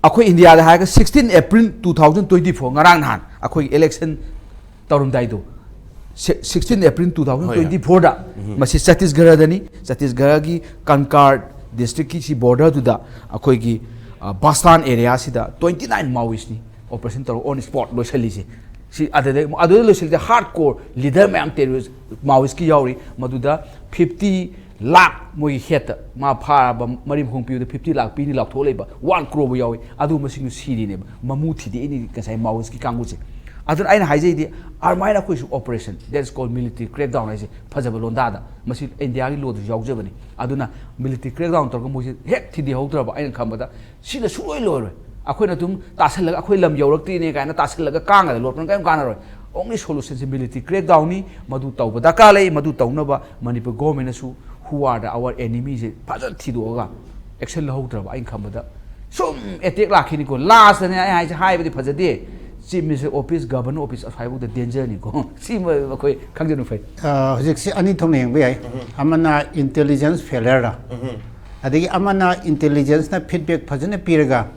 ꯑꯩꯈꯣꯏ ꯏꯟꯗꯤꯌꯥꯗ ꯍꯥꯏꯔꯒ sixteen April two thousand twenty four, ꯉꯔꯥꯡ ꯅꯍꯥꯟ ꯑꯩꯈꯣꯏꯒꯤ election ꯇꯧꯔꯝꯗꯥꯏꯗꯣ, si-, sixteen April two thousand twenty four ꯗ, ꯃꯁꯤ ꯆꯇꯤꯁꯒꯔꯗꯅꯤ꯫ ꯆꯇꯤꯁꯒꯔꯒꯤ ꯀꯟꯀꯥꯔ district ꯀꯤ ꯁꯤ border ꯗꯨꯗ ꯑꯩꯈꯣꯏꯒꯤ, ꯑ, ꯕꯥꯁꯇꯥꯟ area ꯁꯤꯗ twenty nine Maoist ꯅꯤ operation ꯇꯧꯔꯒ on spot ꯂꯣꯏꯁꯤꯜꯂꯤꯁꯦ꯫ ꯁꯤ ꯑꯗꯨꯗꯩ, ꯑꯗꯨꯗ ꯂꯣꯏꯁꯤꯜꯂꯤꯁꯦ hardcore leader ꯃꯌꯥꯝ terrorist Maoist ꯀꯤ ꯌꯥꯎꯔꯤ꯫ ꯃꯗꯨꯗ fifty ꯂꯥꯛ ꯃꯣꯏꯒꯤ head ꯇ ꯃꯥ ꯐꯥꯔꯕ ꯃꯔꯤ ꯃꯈꯣꯡ ꯄꯤꯕꯗ fifty ꯂꯥꯛ ꯄꯤꯅꯤ ꯂꯥꯎꯊꯣꯛ ꯂꯩꯕ one crore ꯕꯨ ꯌꯥꯎꯏ꯫ ꯑꯗꯨꯒꯨꯝꯕꯁꯤꯡꯗꯨ ꯁꯤꯔꯤꯅꯦꯕ꯫ ꯃꯃꯨ ꯊꯤꯗꯦꯛꯏꯅꯤ ꯉꯁꯥꯏ Maoist ꯀꯤ ꯀꯥꯡꯕꯨꯁꯦ꯫ ꯑꯗꯨꯅ ꯑꯩꯅ ꯍꯥꯏꯖꯩꯗꯤ, ꯑꯗꯨꯃꯥꯏꯅ ꯑꯩꯈꯣꯏꯁꯨ operation, that's called military crackdown ꯍꯥꯏꯁꯦ ꯐꯖꯕ ꯂꯣꯟꯗꯥꯗ, ꯃꯁꯤ ꯏꯟꯗꯤꯌꯥꯒꯤ ꯂꯣꯗꯁꯨ ꯌꯥꯎꯖꯕꯅꯤ꯫ ꯑꯗꯨꯅ military crackdown ꯇꯧꯔꯒ ꯃꯣꯏꯁꯦ ꯍꯦꯛ ꯊꯤꯗꯦꯍꯧꯗ꯭ꯔꯕ, ꯑꯩꯅ ꯈꯟꯕꯗ ꯁꯤꯅ ꯁꯨꯡꯂꯣꯏ ꯂꯣꯏꯔꯣꯏ꯫ ꯑꯩꯈꯣꯏꯅ ꯑꯗꯨꯝ ꯇꯥꯁꯜꯂꯒ ꯑꯩꯈꯣꯏ ꯂꯝ ꯌꯧꯔꯛꯇ꯭ꯔꯤꯅꯦ ꯀꯥꯏꯅ ꯇꯥꯁꯜꯂꯒ ꯀꯥꯡꯉꯗ ꯂꯣꯠꯄꯅ ꯀꯔꯤꯝ ꯀꯥꯟꯅꯔꯣꯏ꯫ Only solution ꯁꯦ military crackdown ꯅꯤ꯫ ꯃꯗꯨ ꯇꯧꯕ ꯗꯔꯀꯥꯔ ꯂꯩ꯫ ꯃꯗꯨ ꯇꯧꯅꯕ ꯃꯅꯤꯄꯨꯔ government ꯅꯁꯨ who are the our enemy ꯁꯦ ꯐꯖꯅ ꯊꯤꯗꯣꯛꯑꯒ action ꯂꯧꯍꯧꯗ꯭ꯔꯕ, ꯑꯩꯅ ꯈꯟꯕꯗ ꯁꯨꯝ attack ꯂꯥꯛꯈꯤꯅꯤꯀꯣ꯫ Last ꯅꯦ ꯑꯩ ꯍꯥꯏꯁꯦ, ꯍꯥꯏꯕꯗꯤ ꯐꯖꯗꯦ꯫ Chief Minister office, Governor office ꯑꯁ꯭ꯋꯥꯏꯐꯥꯎꯗ danger ꯅꯤꯀꯣ꯫ ꯁꯤꯃ ꯑꯩꯈꯣꯏ ꯈꯪꯖꯟꯕ ꯐꯩ꯫ ꯑ, ꯍꯧꯖꯤꯛꯁꯦ ꯑꯅꯤ ꯊꯣꯛꯅ ꯌꯦꯡꯕ ꯌꯥꯏ꯫ ꯑꯃꯅ intelligence failure ꯔ, ꯑꯗꯒꯤ ꯑꯃꯅ intelligence ꯅ feedback ꯐꯖꯅ ꯄꯤꯔꯒ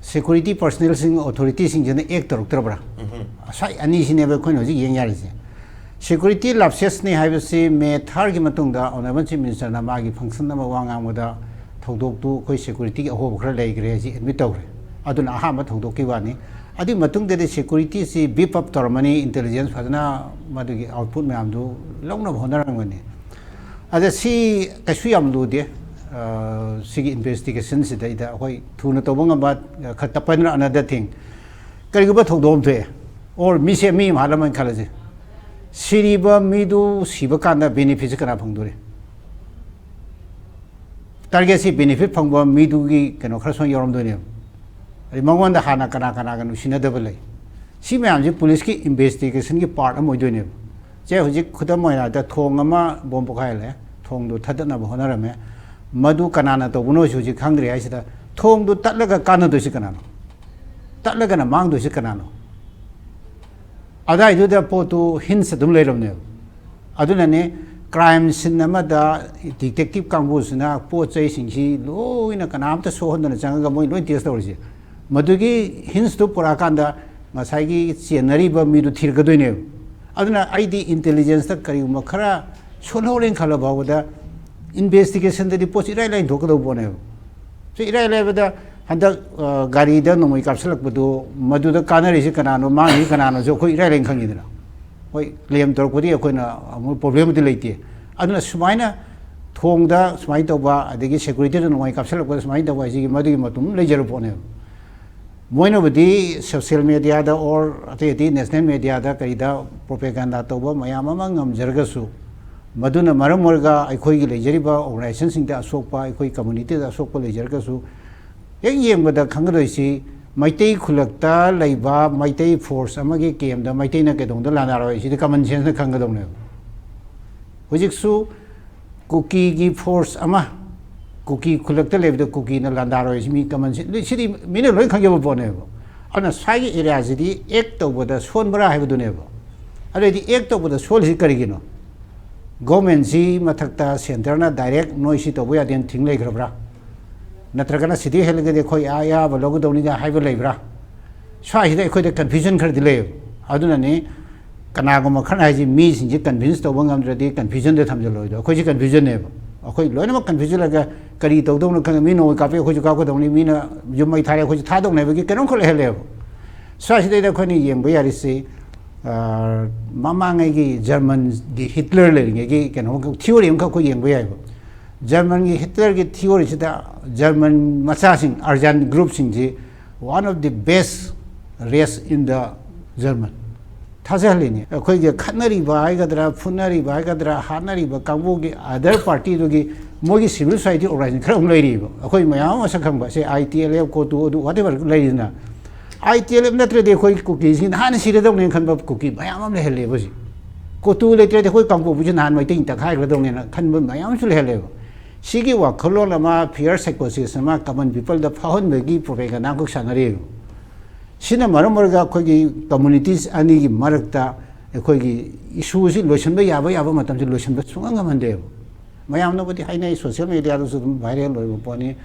security personnel ꯁꯤꯡ, authority ꯁꯤꯡꯁꯤꯅ act ꯇꯧꯔꯛꯇ꯭ꯔꯕ꯭ꯔꯥ? ꯉꯁꯥꯏ ꯑꯅꯤꯁꯤꯅꯦꯕ ꯑꯩꯈꯣꯏꯅ ꯍꯧꯖꯤꯛ ꯌꯦꯡ ꯌꯥꯔꯤꯁꯦ꯫ Security lapses ꯅꯤ ꯍꯥꯏꯕꯁꯤ May third ꯀꯤ ꯃꯇꯨꯡꯗ Honourable Chief Minister ꯅ ꯃꯥꯒꯤ function ꯑꯃ ꯋꯥ ꯉꯥꯡꯕꯗ ꯊꯧꯗꯣꯛꯇꯨ ꯑꯩꯈꯣꯏ security ꯒꯤ ꯑꯍꯣꯕ ꯈꯔ ꯂꯩꯈ꯭ꯔꯦ ꯍꯥꯏꯁꯤ admit ꯇꯧꯈ꯭ꯔꯦ꯫ ꯑꯗꯨꯅ ꯑꯍꯥꯟꯕ ꯊꯧꯗꯣꯛꯀꯤ ꯋꯥꯅꯤ꯫ ꯑꯗꯨꯒꯤ ꯃꯇꯨꯡꯗꯗꯤ security ꯁꯤ beef up ꯇꯧꯔꯝꯃꯅꯤ, intelligence ꯐꯖꯅ ꯃꯗꯨꯒꯤ output ꯃꯌꯥꯝꯗꯨ ꯂꯧꯅꯕ ꯍꯣꯠꯅꯔꯝꯒꯅꯤ꯫ ꯑꯗ ꯁꯤ ꯀꯩꯁꯨ ꯌꯥꯝ ꯂꯨꯗꯦ꯫ ꯑ, ꯁꯤꯒꯤ investigation ꯁꯤꯗꯩꯗ ꯑꯩꯈꯣꯏ ꯊꯨꯅ ꯇꯧꯕ ꯉꯝꯕ, ꯑ, ꯈꯔ ꯇꯞꯄꯅ another thing꯫ ꯀꯔꯤꯒꯨꯝꯕ ꯊꯧꯗꯣꯛ ꯑꯃ ꯊꯣꯛꯑꯦ, or ꯃꯤꯁꯦ ꯃꯤ ꯑꯃ ꯍꯥꯠꯂꯝꯃꯦꯅ ꯈꯜꯂꯁꯤ, ꯁꯤꯔꯤꯕ ꯃꯤꯗꯨ ꯁꯤꯕ ꯀꯥꯟꯗ benefit ꯁꯦ ꯀꯅꯥ ꯐꯪꯗꯣꯔꯤ? Target ꯁꯤ benefit ꯐꯪꯕ ꯃꯤꯗꯨꯒꯤ ꯀꯩꯅꯣ ꯈꯔ ꯁꯣꯏ ꯌꯥꯎꯔꯝꯗꯣꯏꯅꯦꯕ꯫ ꯑꯗꯩ ꯃꯉꯣꯟꯗ ꯍꯥꯟꯅ ꯀꯅꯥ ꯀꯅꯥꯒ ꯅꯨꯡꯁꯤꯅꯗꯕ ꯂꯩ? ꯁꯤ ꯃꯌꯥꯝꯁꯤ police ꯀꯤ investigation ꯒꯤ part ꯑꯃ ꯑꯣꯏꯗꯣꯏꯅꯦꯕ꯫ ꯁꯦ, ꯍꯧꯖꯤꯛ ꯈꯨꯗꯝ ꯑꯣꯏꯅ ꯍꯥꯏꯔꯕꯗ ꯊꯣꯡ ꯑꯃ ꯕꯣꯝ ꯄꯣꯈꯥꯏꯍꯜꯂꯦ, ꯊꯣꯡꯗꯨ ꯊꯥꯗꯠꯅꯕ ꯍꯣꯠꯅꯔꯝꯃꯦ, ꯃꯗꯨ ꯀꯅꯥꯅ ꯇꯧꯕꯅꯣꯁꯨ ꯍꯧꯖꯤꯛ ꯈꯪꯗ꯭ꯔꯤ ꯍꯥꯏꯁꯤꯗ, ꯊꯣꯡꯗꯨ ꯇꯠꯂꯒ ꯀꯥꯟꯅꯗꯣꯏꯁꯤ ꯀꯅꯥꯅꯣ? ꯇꯠꯂꯒꯅ ꯃꯥꯡꯗꯣꯏꯁꯤ ꯀꯅꯥꯅꯣ? ꯑꯗꯥꯏꯗꯨꯗ ꯄꯣꯠꯇꯨ hints ꯑꯗꯨꯝ ꯂꯩꯔꯕꯅꯦꯕ꯫ ꯑꯗꯨꯅꯅꯦ, crime scene ꯑꯃꯗ detective ꯀꯥꯡꯕꯨꯁꯤꯅ ꯄꯣꯠ ꯆꯩꯁꯤꯡꯁꯤ ꯂꯣꯏꯅ ꯀꯅꯥꯝꯇ ꯁꯣꯛꯍꯟꯗꯅ ꯆꯪꯉꯒ ꯃꯣꯏ ꯂꯣꯏ test ꯇꯧꯔꯤꯁꯦ꯫ ꯃꯗꯨꯒꯤ hints ꯇꯨ ꯄꯨꯔꯛꯑꯀꯥꯟꯗ ꯉꯁꯥꯏꯒꯤ ꯆꯦꯟꯅꯔꯤꯕ ꯃꯤꯗꯨ ꯊꯤꯔꯛꯀꯗꯣꯏꯅꯦꯕ꯫ ꯑꯗꯨꯅ ꯑꯩꯗꯤ intelligence ꯇ ꯀꯔꯤꯒꯨꯝꯕ ꯈꯔ ꯁꯣꯜꯍꯧꯔꯦꯅ ꯈꯜꯂ ꯐꯥꯎꯕꯗ investigation ꯗꯗꯤ ꯄꯣꯠꯁꯤ ꯏꯔꯥꯏ ꯂꯥꯏꯅ ꯊꯣꯛꯀꯗꯧꯕ ꯄꯣꯠꯅꯦꯕ꯫ ꯁꯤ ꯏꯔꯥꯏ ꯂꯥꯏꯕꯗ ꯍꯟꯗꯛ, ꯑ, ꯒꯥꯔꯤꯗ ꯅꯣꯡꯃꯩ ꯀꯥꯞꯁꯤꯜꯂꯛꯄꯗꯣ, ꯃꯗꯨꯗ ꯀꯥꯟꯅꯔꯤꯁꯤ ꯀꯅꯥꯅꯣ, ꯃꯥꯡꯉꯤꯁꯤ ꯀꯅꯥꯅꯣꯁꯨ ꯑꯩꯈꯣꯏ ꯏꯔꯥꯏ ꯂꯥꯏꯅ ꯈꯪꯉꯤꯗꯅ꯫ ꯍꯣꯏ, claim ꯇꯧꯔꯛꯄꯗꯤ ꯑꯩꯈꯣꯏꯅ ꯑꯃꯨꯛ problem ꯗꯤ ꯂꯩꯇꯦ꯫ ꯑꯗꯨꯅ ꯁꯨꯃꯥꯏꯅ ꯊꯣꯡꯗ ꯁꯨꯃꯥꯏꯅ ꯇꯧꯕ, ꯑꯗꯒꯤ security ꯗ ꯅꯣꯡꯃꯩ ꯀꯥꯞꯁꯤꯜꯂꯛꯄꯗ ꯁꯨꯃꯥꯏꯅ ꯇꯧꯕ ꯍꯥꯏꯁꯤꯒꯤ ꯃꯗꯨꯒꯤ ꯃꯇꯨꯡ ꯂꯩꯖꯔꯕ ꯄꯣꯠꯅꯦꯕ꯫ ꯃꯣꯏꯅꯕꯨꯗꯤ social mediaꯗ or ꯑꯇꯩ ꯑꯇꯩ national mediaꯗ ꯀꯔꯤꯗ propaganda ꯇꯧꯕ ꯃꯌꯥꯝ ꯑꯃ ꯉꯝꯖꯔꯒꯁꯨ, ꯃꯗꯨꯅ ꯃꯔꯝ ꯑꯣꯏꯔꯒ ꯑꯩꯈꯣꯏꯒꯤ ꯂꯩꯖꯔꯤꯕ organizationꯁꯤꯡꯗ ꯑꯁꯣꯛꯄ, ꯑꯩꯈꯣꯏ communityꯗ ꯑꯁꯣꯛꯄ ꯂꯩꯖꯔꯒꯁꯨ, ꯍꯦꯛ ꯌꯦꯡꯕꯗ ꯈꯪꯒꯗꯣꯏꯁꯤ, ꯃꯩꯇꯩ ꯈꯨꯜꯂꯛꯇ ꯂꯩꯕ ꯃꯩꯇꯩ force ꯑꯃꯒꯤ campꯇ ꯃꯩꯇꯩꯅ ꯀꯩꯗꯧꯅꯨꯡꯗ ꯂꯥꯟꯗꯥꯔꯣꯏ, ꯁꯤꯗꯤ common senseꯅ ꯈꯪꯒꯗꯧꯅꯦꯕ꯫ ꯍꯧꯖꯤꯛꯁꯨ ꯀꯨꯀꯤꯒꯤ force ꯑꯃ ꯀꯨꯀꯤ ꯈꯨꯜꯂꯛꯇ ꯂꯩꯕꯗ ꯀꯨꯀꯤꯅ ꯂꯥꯟꯗꯥꯔꯣꯏ, ꯁꯤ ꯃꯤ common sense, ꯁꯤꯗꯤ ꯃꯤꯅ ꯂꯣꯏ ꯈꯪꯖꯕ ꯄꯣꯠꯅꯦꯕ꯫ ꯑꯗꯨꯅ ꯁ꯭ꯋꯥꯏꯒꯤ areaꯁꯤꯗꯤ act ꯇꯧꯕꯗ ꯁꯣꯟꯕ꯭ꯔꯥ ꯍꯥꯏꯕꯗꯨꯅꯦꯕ꯫ ꯑꯗꯨꯗꯩꯗꯤ act ꯇꯧꯕꯗ ꯁꯣꯜꯂꯤꯁꯤ ꯀꯔꯤꯒꯤꯅꯣ? Governmentꯁꯤ ꯃꯊꯛꯇ centreꯅ direct ꯅꯣꯏ ꯁꯤ ꯇꯧꯕ ꯌꯥꯗꯦꯅ ꯊꯤꯡ ꯂꯩꯈ꯭ꯔꯕ꯭ꯔꯥ? ꯅꯠꯇ꯭ꯔꯒꯅ ꯁꯤꯗꯤ ꯍꯦꯜꯂꯒꯗꯤ ꯑꯩꯈꯣꯏ ꯑꯌꯥꯕ ꯂꯧꯒꯗꯧꯅꯤꯒ ꯍꯥꯏꯕ ꯂꯩꯕ꯭ꯔꯥ? ꯁ꯭ꯋꯥꯏꯁꯤꯗ ꯑꯩꯈꯣꯏꯗ confusion ꯈꯔꯗꯤ ꯂꯩꯌꯦꯕ꯫ ꯑꯗꯨꯅꯅꯤ ꯀꯅꯥꯒꯨꯝꯕ ꯈꯔꯅ ꯍꯥꯏꯁꯤ, ꯃꯤꯁꯤꯡꯁꯦ convince ꯇꯧꯕ ꯉꯝꯗ꯭ꯔꯗꯤ confusionꯗ ꯊꯝꯖꯤꯜꯂꯣꯏꯗꯣ꯫ ꯑꯩꯈꯣꯏꯁꯤ confusionꯅꯦꯕ꯫ ꯑꯩꯈꯣꯏ ꯂꯣꯏꯅꯃꯛ confusion ꯂꯩꯔꯒ ꯀꯔꯤ ꯇꯧꯗꯧꯅꯣ ꯈꯪꯗꯦ꯫ ꯃꯤ ꯅꯣꯡꯃꯩ ꯀꯥꯞꯄꯤ, ꯑꯩꯈꯣꯏꯁꯨ ꯀꯥꯞꯀꯗꯧꯅꯤ꯫ ꯃꯤꯅ ꯌꯨꯝ ꯃꯩ ꯊꯥꯔꯦ, ꯑꯩꯈꯣꯏꯁꯨ ꯊꯥꯗꯧꯅꯤ ꯍꯥꯏꯕꯒꯤ ꯀꯩꯅꯣꯝꯈꯛ ꯂꯩꯍꯜꯂꯦꯕ꯫ ꯁ꯭ꯋꯥꯏꯁꯤꯗꯩꯗ ꯑꯩꯈꯣꯏꯅ ꯌꯦꯡꯕ ꯌꯥꯔꯤꯁꯤ, ꯑ, ꯃꯃꯥꯡꯉꯩꯒꯤ Germanꯒꯤ Hitler ꯂꯩꯔꯤꯉꯩꯒꯤ ꯀꯩꯅꯣ theory ꯑꯃꯈꯛ ꯑꯩꯈꯣꯏ ꯌꯦꯡꯕ ꯌꯥꯏꯕ꯫ Germanꯒꯤ Hitlerꯒꯤ theoryꯁꯤꯗ German ꯃꯆꯥꯁꯤꯡ, Aryan groupꯁꯤꯡꯁꯤ one of the best race in the German ꯊꯥꯖꯍꯜꯂꯤꯅꯤ꯫ ꯑꯩꯈꯣꯏꯒꯤ ꯈꯠꯅꯔꯤꯕ ꯍꯥꯏꯒꯗ꯭ꯔꯥ, ꯐꯨꯅꯔꯤꯕ ꯍꯥꯏꯒꯗ꯭ꯔꯥ, ꯍꯥꯠꯅꯔꯤꯕ ꯀꯥꯡꯕꯨꯒꯤ other partyꯗꯨꯒꯤ ꯃꯣꯏꯒꯤ civil society organization ꯈꯔ ꯑꯃ ꯂꯩꯔꯤꯕ꯫ ꯑꯩꯈꯣꯏ ꯃꯌꯥꯝ ꯑꯃ ꯃꯁꯛ ꯈꯪꯕ, ꯁꯦ, I T L F, COTU, ꯑꯗꯨ whatever ꯂꯩꯔꯤꯗꯅ꯫ I T L F ꯅꯠꯇ꯭ꯔꯗꯤ ꯑꯩꯈꯣꯏ ꯀꯨꯀꯤꯁꯤ ꯅꯍꯥꯟꯅ ꯁꯤꯔꯗꯧꯅꯦꯅ ꯈꯟꯕ ꯀꯨꯀꯤ ꯃꯌꯥꯝ ꯑꯃ ꯂꯩꯍꯜꯂꯦꯕ ꯍꯧꯖꯤꯛ꯫ COTU ꯂꯩꯇ꯭ꯔꯗꯤ ꯑꯩꯈꯣꯏ ꯀꯥꯡꯄꯣꯛꯄꯤꯁꯤ ꯅꯍꯥꯟ ꯃꯩꯇꯩꯅ ꯇꯛꯈꯥꯏꯈ꯭ꯔꯗꯧꯅꯦꯅ ꯈꯟꯕ ꯃꯌꯥꯝ ꯑꯃꯁꯨ ꯂꯩꯍꯜꯂꯦꯕ꯫ ꯁꯤꯒꯤ ꯋꯥꯈꯜꯂꯣꯟ ꯑꯃ, fear psychosis ꯑꯃ common peopleꯗ ꯐꯥꯎꯍꯟꯕꯒꯤ propaganda ꯑꯃꯈꯛ ꯁꯥꯟꯅꯔꯤꯑꯕ꯫ ꯁꯤꯅ ꯃꯔꯝ ꯑꯣꯏꯔꯒ ꯑꯩꯈꯣꯏꯒꯤ communities ꯑꯅꯤꯒꯤ ꯃꯔꯛꯇ ꯑꯩꯈꯣꯏꯒꯤ issueꯁꯤ ꯂꯣꯏꯁꯤꯟꯕ ꯌꯥꯕ, ꯌꯥꯕ ꯃꯇꯝꯁꯤ ꯂꯣꯏꯁꯤꯟꯕ ꯁꯨꯡꯉꯝ ꯉꯝꯍꯟꯗꯦꯕ꯫ ꯃꯌꯥꯝꯅꯕꯨꯗꯤ ꯍꯥꯏꯅꯩ, social mediaꯗꯁꯨ ꯑꯗꯨꯝ viral ꯑꯣꯏꯕ ꯄꯣꯠꯅꯤ꯫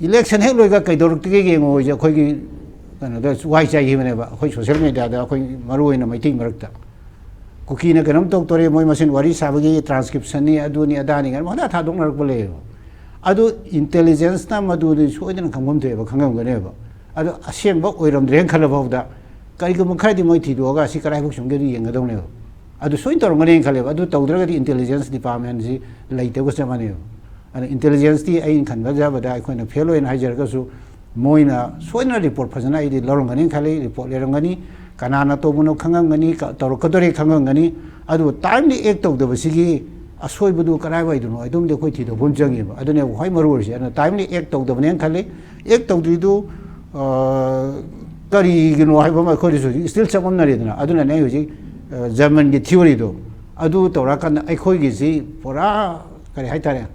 Election ꯍꯦꯛ ꯂꯣꯏꯔꯒ ꯀꯩꯗꯧꯔꯛꯇꯒꯦ ꯌꯦꯡꯉꯣ ꯍꯥꯏꯁꯦ ꯑꯩꯈꯣꯏꯒꯤ ꯀꯩꯅꯣꯗ ꯋꯥꯏ ꯆꯥꯏꯈꯤꯕꯅꯦꯕ, ꯑꯩꯈꯣꯏ social mediaꯗ, ꯑꯩꯈꯣꯏ ꯃꯔꯨ ꯑꯣꯏꯅ ꯃꯩꯇꯩ ꯃꯔꯛꯇ꯫ ꯀꯨꯀꯤꯅ ꯀꯩꯅꯣꯝ ꯇꯧꯗꯣꯔꯦ, ꯃꯣꯏ ꯃꯁꯦꯟ ꯋꯥꯔꯤ ꯁꯥꯕꯒꯤ transcriptionꯅꯤ, ꯑꯗꯨꯅꯤ ꯑꯗꯥꯅꯤ ꯀꯥꯏꯅ ꯄꯪꯊꯥ ꯊꯥꯗꯣꯛꯅꯔꯛꯄ ꯂꯩꯌꯦꯕ꯫ ꯑꯗꯨ intelligenceꯅ ꯃꯗꯨꯗꯤ ꯁꯣꯏꯗꯅ ꯈꯪꯐꯝ ꯊꯣꯛꯑꯦꯕ, ꯈꯪꯉꯝꯒꯅꯦꯕ꯫ ꯑꯗꯣ ꯑꯁꯦꯡꯕ ꯑꯣꯏꯔꯝꯗ꯭ꯔꯦꯅ ꯈꯜꯂꯐꯥꯎꯗ ꯀꯔꯤꯒꯨꯝꯕ ꯈꯔꯗꯤ ꯃꯣꯏ ꯊꯤꯗꯣꯛꯑꯒ ꯁꯤ ꯀꯗꯥꯏꯐꯥꯎ ꯆꯨꯝꯒꯦ ꯑꯗꯨ ꯌꯦꯡꯒꯗꯧꯅꯦꯕ꯫ ꯑꯗꯨ ꯁꯣꯏꯅ ꯇꯧꯔꯝꯒꯅꯦꯅ ꯈꯜꯂꯦꯕ꯫ ꯑꯗꯨ ꯇꯧꯗ꯭ꯔꯒꯗꯤ intelligence departmentꯁꯤ ꯂꯩꯇꯕꯒ ꯆꯞ ꯃꯥꯟꯅꯩꯕ꯫ ꯑꯗꯨꯅ intelligenceꯇꯤ ꯑꯩꯅ ꯈꯟꯕ ꯖꯥꯕꯗ ꯑꯩꯈꯣꯏꯅ fail ꯑꯣꯏꯅ ꯍꯥꯏꯖꯔꯒꯁꯨ ꯃꯣꯏꯅ ꯁꯣꯏꯗꯅ ꯔꯤꯄꯣꯔꯠ ꯐꯖꯅ ꯑꯩꯗꯤ ꯂꯧꯔꯝꯒꯅꯤ ꯈꯜꯂꯤ, ꯔꯤꯄꯣꯔꯠ ꯂꯩꯔꯝꯒꯅꯤ, ꯀꯅꯥꯅ ꯇꯧꯕꯅꯣ ꯈꯪꯉꯝꯒꯅꯤ, ꯇꯧꯔꯛꯀꯗꯣꯔꯦ ꯈꯪꯉꯝꯒꯅꯤ꯫ ꯑꯗꯨꯕꯨ ꯇꯥꯏꯝꯂꯤ ꯑꯦꯛ ꯇꯧꯗꯕꯁꯤꯒꯤ ꯑꯁꯣꯏꯕꯗꯨ ꯀꯗꯥꯏꯋꯥꯏꯗꯅꯣ, ꯑꯗꯨꯝꯗꯤ ꯑꯩꯈꯣꯏ ꯊꯤꯗꯣꯛꯄ ꯑꯃ ꯆꯪꯉꯦꯕ꯫ ꯑꯗꯨꯅꯦꯕ ꯈ꯭ꯋꯥꯏ ꯃꯔꯨ ꯑꯣꯏꯔꯤꯁꯦ꯫ ꯑꯗꯨꯅ ꯇꯥꯏꯝꯂꯤ ꯑꯦꯛ ꯇꯧꯗꯕꯅꯦꯅ ꯈꯜꯂꯤ꯫ ꯑꯦꯛ ꯇꯧꯗ꯭ꯔꯤꯗꯨ ꯀꯔꯤꯒꯤꯅꯣ ꯍꯥꯏꯕ ꯑꯃ ꯑꯩꯈꯣꯏꯗꯁꯨ ꯍꯧꯖꯤꯛ ꯁ꯭ꯇꯤꯜ ꯆꯃꯝꯅꯔꯤꯗꯅ꯫ ꯑꯗꯨꯅꯅꯦ ꯑꯩ ꯍꯧꯖꯤꯛ ꯖꯔꯃꯟꯒꯤ ꯊꯤꯑꯣꯔꯤꯗꯣ ꯑꯗꯨ ꯇꯧꯔꯛꯑꯀꯥꯟꯗ ꯑꯩꯈꯣꯏꯒꯤꯁꯤ ꯄꯨꯔꯥ ꯀꯔꯤ ꯍꯥꯏꯇꯥꯔꯦ,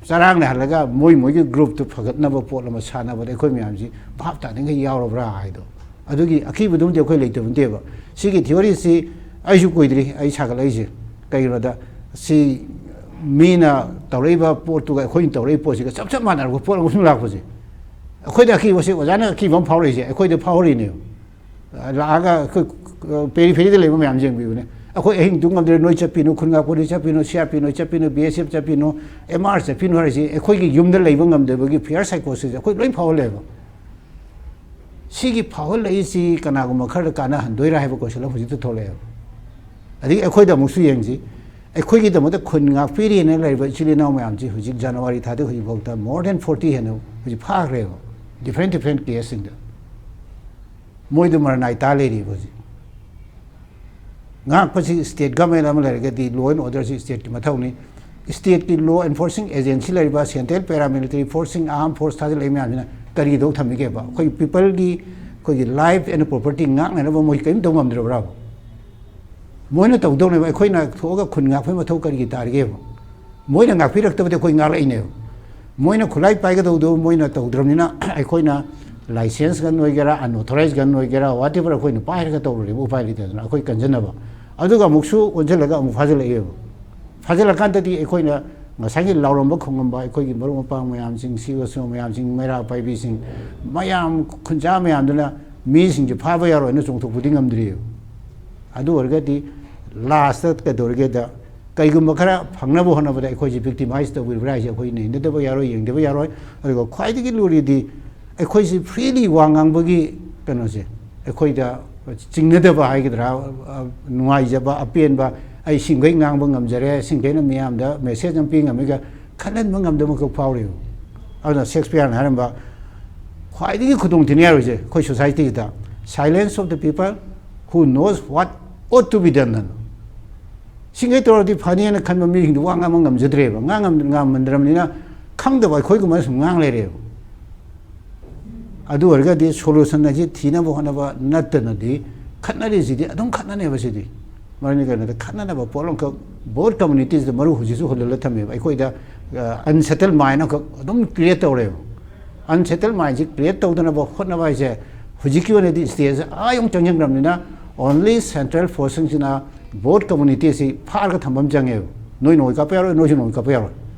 ꯆꯔꯥꯡꯅꯍꯜꯂꯒ ꯃꯣꯏ ꯃꯣꯏꯒꯤ ꯒ꯭ꯔꯨꯞꯇꯨ ꯐꯒꯠꯅꯕ ꯄꯣꯠ ꯑꯃ ꯁꯥꯟꯅꯕꯗ ꯑꯩꯈꯣꯏ ꯃꯌꯥꯝꯁꯤ ꯚꯥꯞ ꯇꯥꯅꯤꯡꯈꯩ ꯌꯥꯎꯔꯕ꯭ꯔꯥ ꯍꯥꯏꯗꯣ꯫ ꯑꯗꯨꯒꯤ ꯑꯀꯤꯕꯗꯨꯃꯗꯤ ꯑꯩꯈꯣꯏ ꯂꯩꯇꯕ ꯅꯠꯇꯦꯕ꯫ ꯁꯤꯒꯤ ꯊꯤꯑꯣꯔꯤꯁꯤ ꯑꯩꯁꯨ ꯀꯨꯏꯗ꯭ꯔꯤ ꯑꯩ ꯁꯥꯒꯠꯂꯛꯏꯁꯦ꯫ ꯀꯩꯒꯤꯅꯣꯗ, ꯁꯤ ꯃꯤꯅ ꯇꯧꯔꯛꯏꯕ ꯄꯣꯠꯇꯨꯒ ꯑꯩꯈꯣꯏꯅ ꯇꯧꯔꯛꯏꯕ ꯄꯣꯠꯁꯤꯒ ꯆꯞ ꯆꯞ ꯃꯥꯟꯅꯔꯛꯄ ꯄꯣꯠ ꯑꯃ ꯁꯨꯝ ꯂꯥꯛꯄꯁꯦ, ꯑꯩꯈꯣꯏꯗ ꯑꯀꯤꯕꯁꯦ ꯑꯣꯖꯥꯅ ꯑꯀꯤꯕ ꯑꯃ ꯐꯥꯎꯔꯛꯏꯁꯦ ꯑꯩꯈꯣꯏꯗ ꯐꯥꯎꯔꯤꯅꯦꯕ꯫ ꯂꯥꯛꯑꯒ ꯑꯩꯈꯣꯏ ꯄꯦꯔꯤꯐꯦꯔꯤꯗ ꯂꯩꯕ ꯃꯌꯥꯝ ꯌꯦꯡꯕꯤꯌꯨꯅꯦ꯫ ꯑꯩꯈꯣꯏ ꯑꯍꯤꯡ ꯇꯨꯝ ꯉꯝꯗ꯭ꯔꯦ, ꯅꯣꯏ ꯆꯠꯄꯤꯅꯨ, ꯈꯨꯟ ꯉꯥꯛꯄ ꯅꯣꯏ ꯆꯠꯄꯤꯅꯨ, ꯁꯤ ꯑꯥꯔ ꯄꯤ ꯅꯣꯏ ꯆꯠꯄꯤꯅꯨ, ꯕꯤ ꯑꯦꯁ ꯑꯦꯐ ꯆꯠꯄꯤꯅꯨ, ꯑꯦꯝ ꯑꯥꯔ ꯆꯠꯄꯤꯅꯨ ꯍꯥꯏꯔꯤꯁꯤ ꯑꯩꯈꯣꯏꯒꯤ ꯌꯨꯝꯗ ꯂꯩꯕ ꯉꯝꯗꯕꯒꯤ ꯐꯤꯌꯔ ꯁꯥꯏꯀꯣꯁꯤꯁ ꯑꯩꯈꯣꯏ ꯂꯣꯏ ꯐꯥꯎꯍꯜꯂꯦꯕ꯫ ꯁꯤꯒꯤ ꯐꯥꯎꯍꯜꯂꯛꯏꯁꯤ ꯀꯅꯥꯒꯨꯝꯕ ꯈꯔꯗ ꯀꯥꯟꯅꯍꯟꯗꯣꯏꯔꯥ ꯍꯥꯏꯕ ꯀꯣꯏꯁꯟ ꯑꯃ ꯍꯧꯖꯤꯛꯇ ꯊꯣꯛꯂꯛꯑꯦꯕ꯫ ꯑꯗꯒꯤ ꯑꯩꯈꯣꯏꯗ ꯑꯃꯨꯛꯁꯨ ꯌꯦꯡꯁꯤ, ꯑꯩꯈꯣꯏꯒꯤꯗꯃꯛꯇ ꯈꯨꯟ ꯉꯥꯛꯄꯤꯔꯦꯅ ꯂꯩꯔꯤꯕ ꯏꯆꯤꯜ ꯏꯅꯥꯎ ꯃꯌꯥꯝꯁꯤ ꯍꯧꯖꯤꯛ ꯖꯅꯋꯥꯔꯤ ꯊꯥꯗ ꯍꯧꯖꯤꯛꯐꯥꯎꯗ more than forty ꯍꯦꯟꯅ ꯍꯧꯖꯤꯛ ꯐꯥꯈ꯭ꯔꯦꯕ, ꯗꯤꯐ꯭ꯔꯦꯟ ꯗꯤꯐ꯭ꯔꯦꯟ ꯀꯦꯁꯁꯤꯡꯗ꯫ ꯃꯣꯏꯗ ꯃꯔꯅꯥꯏ ꯇꯥ ꯂꯩꯔꯤꯕ ꯍꯧꯖꯤꯛ꯫ ꯉꯥꯛꯄꯁꯤ ꯁ꯭ꯇꯦꯠ ꯒꯃꯦꯟ ꯑꯃ ꯂꯩꯔꯒꯗꯤ law and order ꯁꯤ ꯁ꯭ꯇꯦꯠꯀꯤ ꯃꯊꯧꯅꯤ꯫ ꯁ꯭ꯇꯦꯠꯀꯤ law enforcing agency ꯂꯩꯔꯤꯕ central paramilitary force ꯁꯤꯡ, armed force ꯊꯥꯖꯤꯜꯂꯛꯏ ꯃꯌꯥꯝꯁꯤꯅ ꯀꯔꯤꯒꯤꯗꯧ ꯊꯝꯃꯤꯒꯦꯕ? ꯑꯩꯈꯣꯏ ꯄꯤꯄꯜꯒꯤ, ꯑꯩꯈꯣꯏꯒꯤ life and property ꯉꯥꯛꯅꯅꯕ ꯃꯣꯏ ꯀꯔꯤꯝ ꯇꯧ ꯉꯝꯗ꯭ꯔꯕ꯭ꯔꯥꯕ? ꯃꯣꯏꯅ ꯇꯧꯗꯧꯅꯦꯕ꯫ ꯑꯩꯈꯣꯏꯅ ꯊꯣꯛꯑꯒ ꯈꯨꯟ ꯉꯥꯛꯄꯒꯤ ꯃꯊꯧ ꯀꯔꯤꯒꯤ ꯇꯥꯔꯤꯒꯦꯕ? ꯃꯣꯏꯅ ꯉꯥꯛꯄꯤꯔꯛꯇꯕꯗꯤ ꯑꯩꯈꯣꯏ ꯉꯥꯛꯂꯛꯏꯅꯦꯕ꯫ ꯃꯣꯏꯅ ꯈꯨꯠꯂꯥꯏ ꯄꯥꯏꯒꯗꯧꯗꯣ ꯃꯣꯏꯅ ꯇꯧꯗ꯭ꯔꯕꯅꯤꯅ ꯑꯩꯈꯣꯏꯅ license gun ꯑꯣꯏꯒꯦꯔꯥ, unauthorized gun ꯑꯣꯏꯒꯦꯔꯥ, whatever ꯑꯩꯈꯣꯏꯅ ꯄꯥꯏꯔꯒ ꯇꯧꯔꯨꯔꯦꯕ, ꯎꯄꯥꯏ ꯂꯩꯇꯗꯅ ꯑꯩꯈꯣꯏ ꯀꯟꯖꯟꯅꯕ꯫ ꯑꯗꯨꯒ ꯑꯃꯨꯛꯁꯨ ꯑꯣꯟꯁꯤꯜꯂꯒ ꯑꯃꯨꯛ ꯐꯥꯖꯤꯜꯂꯛꯑꯦꯕ꯫ ꯐꯥꯖꯤꯜꯂꯀꯥꯟꯗꯗꯤ ꯑꯩꯈꯣꯏꯅ ꯉꯁꯥꯏꯒꯤ ꯂꯥꯎꯔꯝꯕ ꯈꯣꯡꯉꯝꯕ ꯑꯩꯈꯣꯏꯒꯤ ꯃꯔꯨꯞ ꯃꯄꯥꯡ ꯃꯌꯥꯝꯁꯤꯡ, ꯁꯤ ꯑꯣ ꯁꯤ ꯑꯣ ꯃꯌꯥꯝꯁꯤꯡ, ꯃꯩꯔꯥ ꯄꯥꯏꯕꯤꯁꯤꯡ, ꯃꯌꯥꯝ ꯈꯨꯟꯖꯥ ꯃꯌꯥꯝꯗꯨꯅ ꯃꯤꯁꯤꯡꯁꯦ ꯐꯥꯕ ꯌꯥꯔꯣꯏꯅ ꯆꯣꯡꯊꯣꯛꯄꯗꯤ ꯉꯝꯗ꯭ꯔꯤꯑꯕ꯫ ꯑꯗꯨ ꯑꯣꯏꯔꯒꯗꯤ last ꯀꯩꯗꯧꯔꯒꯦꯗ, ꯀꯩꯒꯨꯝꯕ ꯈꯔ ꯐꯪꯅꯕ ꯍꯣꯠꯅꯕꯗ ꯑꯩꯈꯣꯏꯁꯦ victimize ꯇꯧꯕꯤꯕ꯭ꯔꯥ ꯍꯥꯏꯁꯦ ꯑꯩꯈꯣꯏ ꯅꯩꯅꯗꯕ ꯌꯥꯔꯣꯏ, ꯌꯦꯡꯗꯕ ꯌꯥꯔꯣꯏ꯫ ꯑꯗꯨꯒ ꯈ꯭ꯋꯥꯏꯗꯒꯤ ꯂꯨꯔꯤꯗꯤ ꯑꯩꯈꯣꯏꯁꯤ freely ꯋꯥ ꯉꯥꯡꯕꯒꯤ ꯀꯩꯅꯣꯁꯦ, ꯑꯩꯈꯣꯏꯗ ꯆꯤꯡꯅꯗꯕ ꯍꯥꯏꯒꯗ꯭ꯔꯥ, ꯑ, ꯅꯨꯡꯉꯥꯏꯖꯕ, ꯑꯄꯦꯟꯕ, ꯑꯩ ꯁꯤꯡꯈꯩ ꯉꯥꯡꯕ ꯉꯝꯖꯔꯦ, ꯁꯤꯡꯈꯩꯅ ꯃꯤꯌꯥꯝꯗ message ꯑꯃ ꯄꯤ ꯉꯝꯃꯤꯒ ꯈꯜꯍꯟꯕ ꯉꯝꯗꯕ ꯑꯃꯈꯛ ꯐꯥꯎꯔꯤꯕ꯫ ꯑꯗꯨꯅ ꯁꯦꯛꯁꯄꯤꯌꯔꯅ ꯍꯥꯏꯔꯝꯕ, ꯈ꯭ꯋꯥꯏꯗꯒꯤ ꯈꯨꯗꯣꯡ ꯊꯤꯅꯤꯡꯉꯥꯏ ꯑꯣꯏꯔꯤꯁꯦ ꯑꯩꯈꯣꯏ society the, silence of the people who knows what ought to be done ꯍꯥꯏꯅ꯫ ꯁꯤꯡꯈꯩ ꯇꯧꯔꯗꯤ ꯐꯅꯤ ꯍꯥꯏꯅ ꯈꯟꯕ ꯃꯤꯁꯤꯡꯗꯨ ꯋꯥ ꯉꯥꯡꯕ ꯉꯝꯖꯗ꯭ꯔꯦꯕ꯫ ꯉꯥꯡ ꯉꯝ-, ꯉꯝꯃꯟꯗ꯭ꯔꯕꯅꯤꯅ ꯈꯪꯗꯕ ꯑꯩꯈꯣꯏꯒꯨꯝꯕꯅ ꯁꯨꯝ ꯉꯥꯡ ꯂꯩꯔꯦꯕ꯫ ꯑꯗꯨ ꯑꯣꯏꯔꯒꯗꯤ solution ꯑꯁꯤ ꯊꯤꯅꯕ ꯍꯣꯠꯅꯕ ꯅꯠꯇꯅꯗꯤ, ꯈꯠꯅꯔꯤꯁꯤꯗꯤ ꯑꯗꯨꯝ ꯈꯠꯅꯅꯦꯕ ꯁꯤꯗꯤ꯫ ꯃꯔꯝꯗꯤ ꯀꯩꯅꯣꯗ, ꯈꯠꯅꯅꯕ ꯄꯣꯠ ꯑꯃꯈꯛ both communities ꯗ ꯃꯔꯨ ꯍꯧꯖꯤꯛꯁꯨ ꯍꯨꯜꯂꯒ ꯊꯝꯃꯦꯕ꯫ ꯑꯩꯈꯣꯏꯗ, ꯑ, unsettled mind ꯑꯃꯈꯛ ꯑꯗꯨꯝ create ꯇꯧꯔꯦꯕ꯫ Unsettled mind ꯁꯤ create ꯇꯧꯗꯅꯕ ꯍꯣꯠꯅꯕ ꯍꯥꯏꯁꯦ, ꯍꯧꯖꯤꯛꯀꯤ ꯑꯣꯏꯅꯗꯤ stage ꯑꯥ ꯌꯧꯅ ꯆꯪꯁꯤꯟꯈ꯭ꯔꯕꯅꯤꯅ, only central force ꯁꯤꯡꯁꯤꯅ both communities ꯁꯤ ꯐꯥꯔꯒ ꯊꯝꯕ ꯑꯃ ꯆꯪꯉꯦꯕ꯫ ꯅꯣꯏ ꯅꯣꯡꯃꯩ ꯀꯥꯞꯄ ꯌꯥꯔꯣꯏ, ꯅꯣꯏꯁꯨ ꯅꯣꯡꯃꯩ ꯀꯥꯞꯄ ꯌꯥꯔꯣꯏ꯫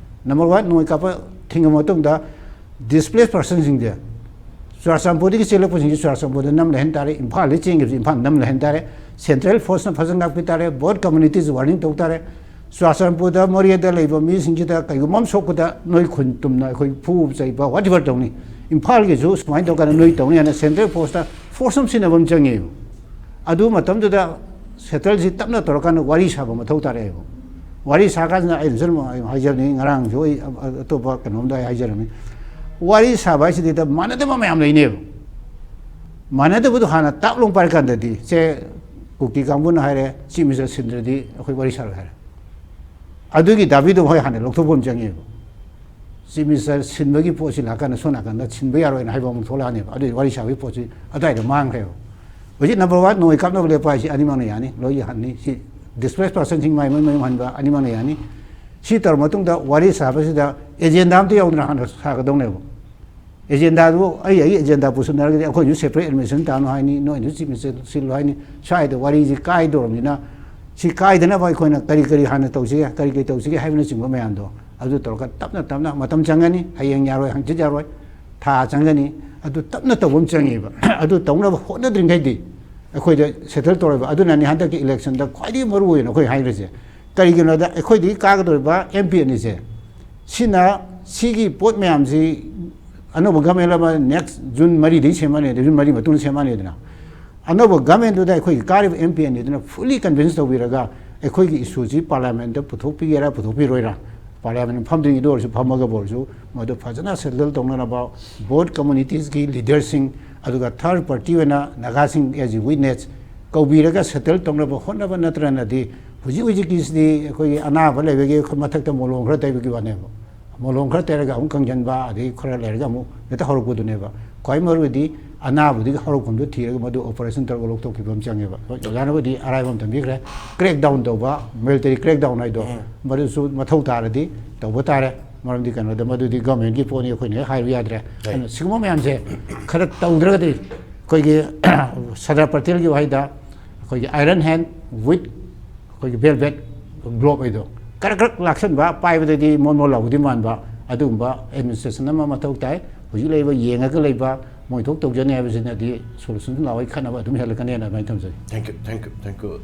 Number one, ꯅꯣꯡꯃꯩ ꯀꯥꯞꯄ ꯊꯤꯡꯉ ꯃꯇꯨꯡꯗ, displaced person ꯁꯤꯡꯁꯦ, ꯆꯨꯔꯥꯆꯥꯟꯄꯨꯔꯗꯒꯤ ꯆꯦꯜꯂꯛꯄꯁꯤꯡꯁꯦ ꯆꯨꯔꯥꯆꯥꯟꯄꯨꯔꯗ ꯅꯝ ꯂꯩꯍꯟ ꯇꯥꯔꯦ, ꯏꯝꯐꯥꯜꯗꯒꯤ ꯆꯦꯟꯈꯤꯕꯁꯦ ꯏꯝꯐꯥꯜ ꯅꯝ ꯂꯩꯍꯟ ꯇꯥꯔꯦ, central force ꯅ ꯐꯖꯅ ꯉꯥꯛꯄꯤ ꯇꯥꯔꯦ, both communities warning ꯇꯧ ꯇꯥꯔꯦ꯫ ꯆꯨꯔꯥꯆꯥꯟꯄꯨꯔꯗ, ꯃꯣꯔꯦꯗ ꯂꯩꯕ ꯃꯤꯁꯤꯡꯁꯤꯗ ꯀꯩꯒꯨꯝꯕ ꯑꯃ ꯁꯣꯛꯄꯗ ꯅꯣꯏ ꯈꯨꯟ ꯇꯨꯝꯅ ꯑꯩꯈꯣꯏ ꯐꯨꯕ ꯆꯩꯕ, whatever ꯇꯧꯅꯤ꯫ ꯏꯝꯐꯥꯜꯒꯤꯁꯨ ꯁꯨꯃꯥꯏꯅ ꯇꯧꯔꯀꯥꯟꯗ ꯅꯣꯏ ꯇꯧꯅꯤ ꯍꯥꯏꯅ central force ꯇ force ꯑꯃ ꯁꯤꯖꯤꯟꯅꯕ ꯑꯃ ꯆꯪꯉꯦꯕ꯫ ꯑꯗꯨ ꯃꯇꯝꯗꯨꯗ settle ꯁꯤ ꯇꯞꯅ ꯇꯧꯔꯀꯥꯟꯗ ꯋꯥꯔꯤ ꯁꯥꯕ ꯃꯊꯧ ꯇꯥꯔꯛꯑꯦꯕ꯫ ꯋꯥꯔꯤ ꯁꯥꯀꯥꯟꯁꯤꯗ ꯑꯩꯅꯁꯨ ꯑꯗꯨꯝ ꯍꯥꯏꯖꯕꯅꯤ, ꯉꯔꯥꯡꯁꯨ ꯑꯩ ꯑꯇꯣꯞꯄ ꯀꯩꯅꯣꯝꯗ ꯑꯩ ꯍꯥꯏꯖꯔꯝꯃꯤ꯫ ꯋꯥꯔꯤ ꯁꯥꯕ ꯍꯥꯏꯁꯤꯗꯤ ꯃꯥꯟꯅꯗꯕ ꯃꯌꯥꯝ ꯂꯩꯅꯦꯕ꯫ ꯃꯥꯟꯅꯗꯕꯗꯨ ꯍꯥꯟꯅ ꯇꯥꯛꯂꯣꯡ ꯄꯥꯏꯔꯀꯥꯟꯗꯗꯤ, ꯁꯦ, ꯀꯨꯀꯤ ꯀꯥꯡꯕꯨꯅ ꯍꯥꯏꯔꯦ, Chief Minister ꯁꯤꯟꯗ꯭ꯔꯗꯤ ꯑꯩꯈꯣꯏ ꯋꯥꯔꯤ ꯁꯥꯔꯣꯏ ꯍꯥꯏꯔꯦ꯫ ꯑꯗꯨꯒꯤ ꯗꯥꯕꯤꯗꯣ ꯃꯣꯏ ꯍꯥꯟꯅ ꯂꯧꯊꯣꯛꯄ ꯑꯃ ꯆꯪꯉꯦꯕ꯫ Chief Minister ꯁꯤꯟꯕꯒꯤ ꯄꯣꯠꯁꯤ ꯂꯥꯛꯀꯥꯟꯗ ꯁꯣꯝ ꯅꯥꯀꯟꯗ ꯁꯤꯟꯕ ꯌꯥꯔꯣꯏꯅ ꯍꯥꯏꯕ ꯑꯃꯨꯛ ꯊꯣꯛꯂꯛꯑꯅꯦꯕ꯫ ꯑꯗꯨꯒꯤ ꯋꯥꯔꯤ ꯁꯥꯕꯒꯤ ꯄꯣꯠꯁꯤ ꯑꯗꯨꯋꯥꯏꯗ ꯃꯥꯡꯈ꯭ꯔꯦꯕ꯫ ꯍꯧꯖꯤꯛ number one, ꯅꯣꯡꯃꯩ ꯀꯥꯞꯅꯕ ꯂꯦꯞꯄ ꯍꯥꯏꯁꯤ ꯑꯅꯤꯃꯛꯅ ꯌꯥꯅꯤ, ꯂꯣꯏ ꯌꯥꯍꯟꯅꯤ꯫ ꯁꯤ displaced person ꯁꯤꯡ ꯃꯥꯏ ꯃꯣꯏ ꯃꯌꯨꯝ ꯍꯟꯕ ꯑꯅꯤꯃꯛꯅ ꯌꯥꯅꯤ꯫ ꯁꯤ ꯇꯧꯔ ꯃꯇꯨꯡꯗ ꯋꯥꯔꯤ ꯁꯥꯕꯁꯤꯗ agenda ꯑꯝꯇ ꯌꯥꯎꯗꯅ ꯍꯥꯟꯅ ꯁꯥꯒꯗꯧꯅꯦꯕ꯫ Agenda ꯗꯨ ꯑꯩ ꯑꯩꯒꯤ agenda ꯄꯨꯁꯤꯟꯅꯔꯒꯗꯤ ꯑꯩꯈꯣꯏꯁꯨ separate administration ꯇꯥꯅꯣ ꯍꯥꯏꯅꯤ, ꯅꯣꯏꯅꯁꯨ Chief Minister ꯁꯤꯜꯂꯨ ꯍꯥꯏꯅꯤ꯫ ꯁ꯭ꯋꯥꯏꯗ ꯋꯥꯔꯤꯁꯤ ꯀꯥꯏꯗꯧꯔꯕꯅꯤꯅ, ꯁꯤ ꯀꯥꯏꯗꯅꯕ ꯑꯩꯈꯣꯏꯅ ꯀꯔꯤ ꯀꯔꯤ ꯍꯥꯟꯅ ꯇꯧꯁꯤꯒꯦ, ꯀꯔꯤ ꯀꯔꯤ ꯇꯧꯁꯤꯒꯦ ꯍꯥꯏꯕꯅꯆꯤꯡꯕ ꯃꯌꯥꯝꯗꯣ, ꯑꯗꯨ ꯇꯧꯔꯒ ꯇꯞꯅ ꯇꯞꯅ, ꯃꯇꯝ ꯆꯪꯒꯅꯤ, ꯍꯌꯦꯡ ꯌꯥꯔꯣꯏ, ꯍꯪꯆꯤꯠ ꯌꯥꯔꯣꯏ, ꯊꯥ ꯆꯪꯒꯅꯤ, ꯑꯗꯨ ꯇꯞꯅ ꯇꯧꯕ ꯑꯃ ꯆꯪꯉꯦꯕ꯫ ꯑꯗꯨ ꯇꯧꯅꯕ ꯍꯣꯠꯅꯗ꯭ꯔꯤꯉꯩꯗꯤ ꯑꯩꯈꯣꯏꯗ settle ꯇꯧꯔꯣꯏꯕ꯫ ꯑꯗꯨꯅꯅꯤ ꯍꯟꯗꯛꯀꯤ election ꯗ ꯈ꯭ꯋꯥꯏꯗꯒꯤ ꯃꯔꯨ ꯑꯣꯏꯅ ꯑꯩꯈꯣꯏ ꯍꯥꯏꯔꯤꯁꯦ꯫ ꯀꯔꯤꯒꯤꯅꯣꯗ, ꯑꯩꯈꯣꯏꯗꯒꯤ ꯀꯥꯒꯗꯧꯔꯤꯕ M P ꯑꯅꯤꯁꯦ, ꯁꯤꯅ, ꯁꯤꯒꯤ ꯄꯣꯠ ꯃꯌꯥꯝꯁꯤ ꯑꯅꯧꯕ government ꯑꯃ next June ꯃꯔꯤꯗꯒꯤ ꯁꯦꯝꯃꯅꯤ, June ꯃꯔꯤ ꯃꯇꯨꯡꯗ ꯁꯦꯝꯃꯅꯤꯗꯅ꯫ ꯑꯅꯧꯕ government ꯗꯨꯗ ꯑꯩꯈꯣꯏꯒꯤ ꯀꯥꯔꯤꯕ M P ꯑꯅꯤꯗꯨꯅ fully convince ꯇꯧꯕꯤꯔꯒ ꯑꯩꯈꯣꯏꯒꯤ issue ꯁꯤ parliament ꯇ ꯄꯨꯊꯣꯛꯄꯤꯒꯦꯔꯥ ꯄꯨꯊꯣꯛꯄꯤꯔꯣꯏꯔꯥ, ꯄꯥꯔꯂꯤꯌꯥꯃꯦꯟ ꯐꯝꯗ꯭ꯔꯤꯉꯩꯗ ꯑꯣꯏꯔꯁꯨ, ꯐꯝꯃꯒꯕꯨ ꯑꯣꯏꯔꯁꯨ, ꯃꯗꯨ ꯐꯖꯅ ꯁꯦꯇꯜ ꯇꯧꯅꯅꯕ both communities ꯀꯤ leader ꯁꯤꯡ, ꯑꯗꯨꯒ third party ꯑꯣꯏꯅ ꯅꯥꯒꯥꯁꯤꯡ as a witness ꯀꯧꯕꯤꯔꯒ ꯁꯦꯇꯜ ꯇꯧꯅꯕ ꯍꯣꯠꯅꯕ ꯅꯠꯇ꯭ꯔꯅꯗꯤ, ꯍꯧꯖꯤꯛ ꯍꯧꯖꯤꯛꯀꯤꯁꯤꯗꯤ ꯑꯩꯈꯣꯏꯒꯤ ꯑꯅꯥꯕ ꯂꯩꯕꯒꯤ ꯑꯩꯈꯣꯏ ꯃꯊꯛꯇ ꯃꯣꯂꯣꯝ ꯈꯔ ꯇꯩꯕꯒꯤ ꯋꯥꯅꯦꯕ꯫ ꯃꯣꯂꯣꯝ ꯈꯔ ꯇꯩꯔꯒ ꯑꯃꯨꯛ ꯀꯪꯁꯤꯟꯕ, ꯑꯗꯩ ꯈꯔ ꯂꯩꯔꯒ ꯑꯃꯨꯛ ꯍꯦꯛꯇ ꯍꯧꯔꯛꯄꯗꯨꯅꯦꯕ꯫ ꯈ꯭ꯋꯥꯏ ꯃꯔꯨꯗꯤ ꯑꯅꯥꯕꯗꯨꯒꯤ ꯍꯧꯔꯛꯐꯝꯗꯨ ꯊꯤꯔꯒ ꯃꯗꯨ operation ꯇꯧꯔꯒ ꯂꯧꯊꯣꯛꯈꯤꯕ ꯑꯃ ꯆꯪꯉꯦꯕ꯫ ꯍꯣꯏ, ꯑꯣꯖꯥꯅꯕꯨꯗꯤ ꯑꯔꯥꯏꯕ ꯑꯃ ꯊꯝꯕꯤꯈ꯭ꯔꯦ, crack down ꯇꯧꯕ, military crack down ꯍꯥꯏꯗꯣ, ꯎꯝ꯫ ꯃꯗꯨꯁꯨ ꯃꯊꯧ ꯇꯥꯔꯗꯤ ꯇꯧꯕ ꯇꯥꯔꯦ꯫ ꯃꯔꯝꯗꯤ ꯀꯩꯅꯣꯗ ꯃꯗꯨꯗꯤ government ꯀꯤ ꯄꯣꯠꯅꯤ, ꯑꯩꯈꯣꯏꯅ ꯍꯦꯛ ꯍꯥꯏꯔꯨ ꯌꯥꯗ꯭ꯔꯦ꯫ ꯍꯣꯏ꯫ ꯑꯗꯨꯅ ꯁꯤꯒꯨꯝꯕ ꯃꯌꯥꯝꯁꯦ ꯈꯔ ꯇꯧꯗ꯭ꯔꯒꯗꯤ ꯑꯩꯈꯣꯏꯒꯤ ꯁꯔꯗꯥꯔ ꯄꯇꯦꯜꯒꯤ ꯋꯥꯍꯩꯗ ꯑꯩꯈꯣꯏꯒꯤ iron hand with ꯑꯩꯈꯣꯏꯒꯤ velvet glove ꯍꯥꯏꯗꯣ, ꯀꯔꯛ ꯀꯔꯛ ꯂꯥꯛꯁꯟꯕ, ꯄꯥꯏꯕꯗꯗꯤ ꯃꯣꯟ ꯃꯣꯟ ꯂꯥꯎꯕꯗꯤ ꯃꯥꯟꯕ, ꯑꯗꯨꯒꯨꯝꯕ administration ꯑꯃ ꯃꯊꯧ ꯇꯥꯏ꯫ ꯍꯧꯖꯤꯛ ꯂꯩꯕ ꯌꯦꯡꯉꯒ ꯂꯩꯕ, ꯃꯣꯏ ꯊꯣꯛ ꯇꯧꯖꯅꯤ ꯍꯥꯏꯕꯁꯤꯅꯗꯤ solution ꯂꯥꯛꯑꯣꯏ, ꯈꯠꯅꯕ ꯑꯗꯨꯝ ꯍꯦꯜꯂꯛꯀꯅꯤꯅ ꯑꯗꯨꯃꯥꯏꯅ ꯊꯝꯖꯒꯦ꯫ Thank you, thank you, thank you꯫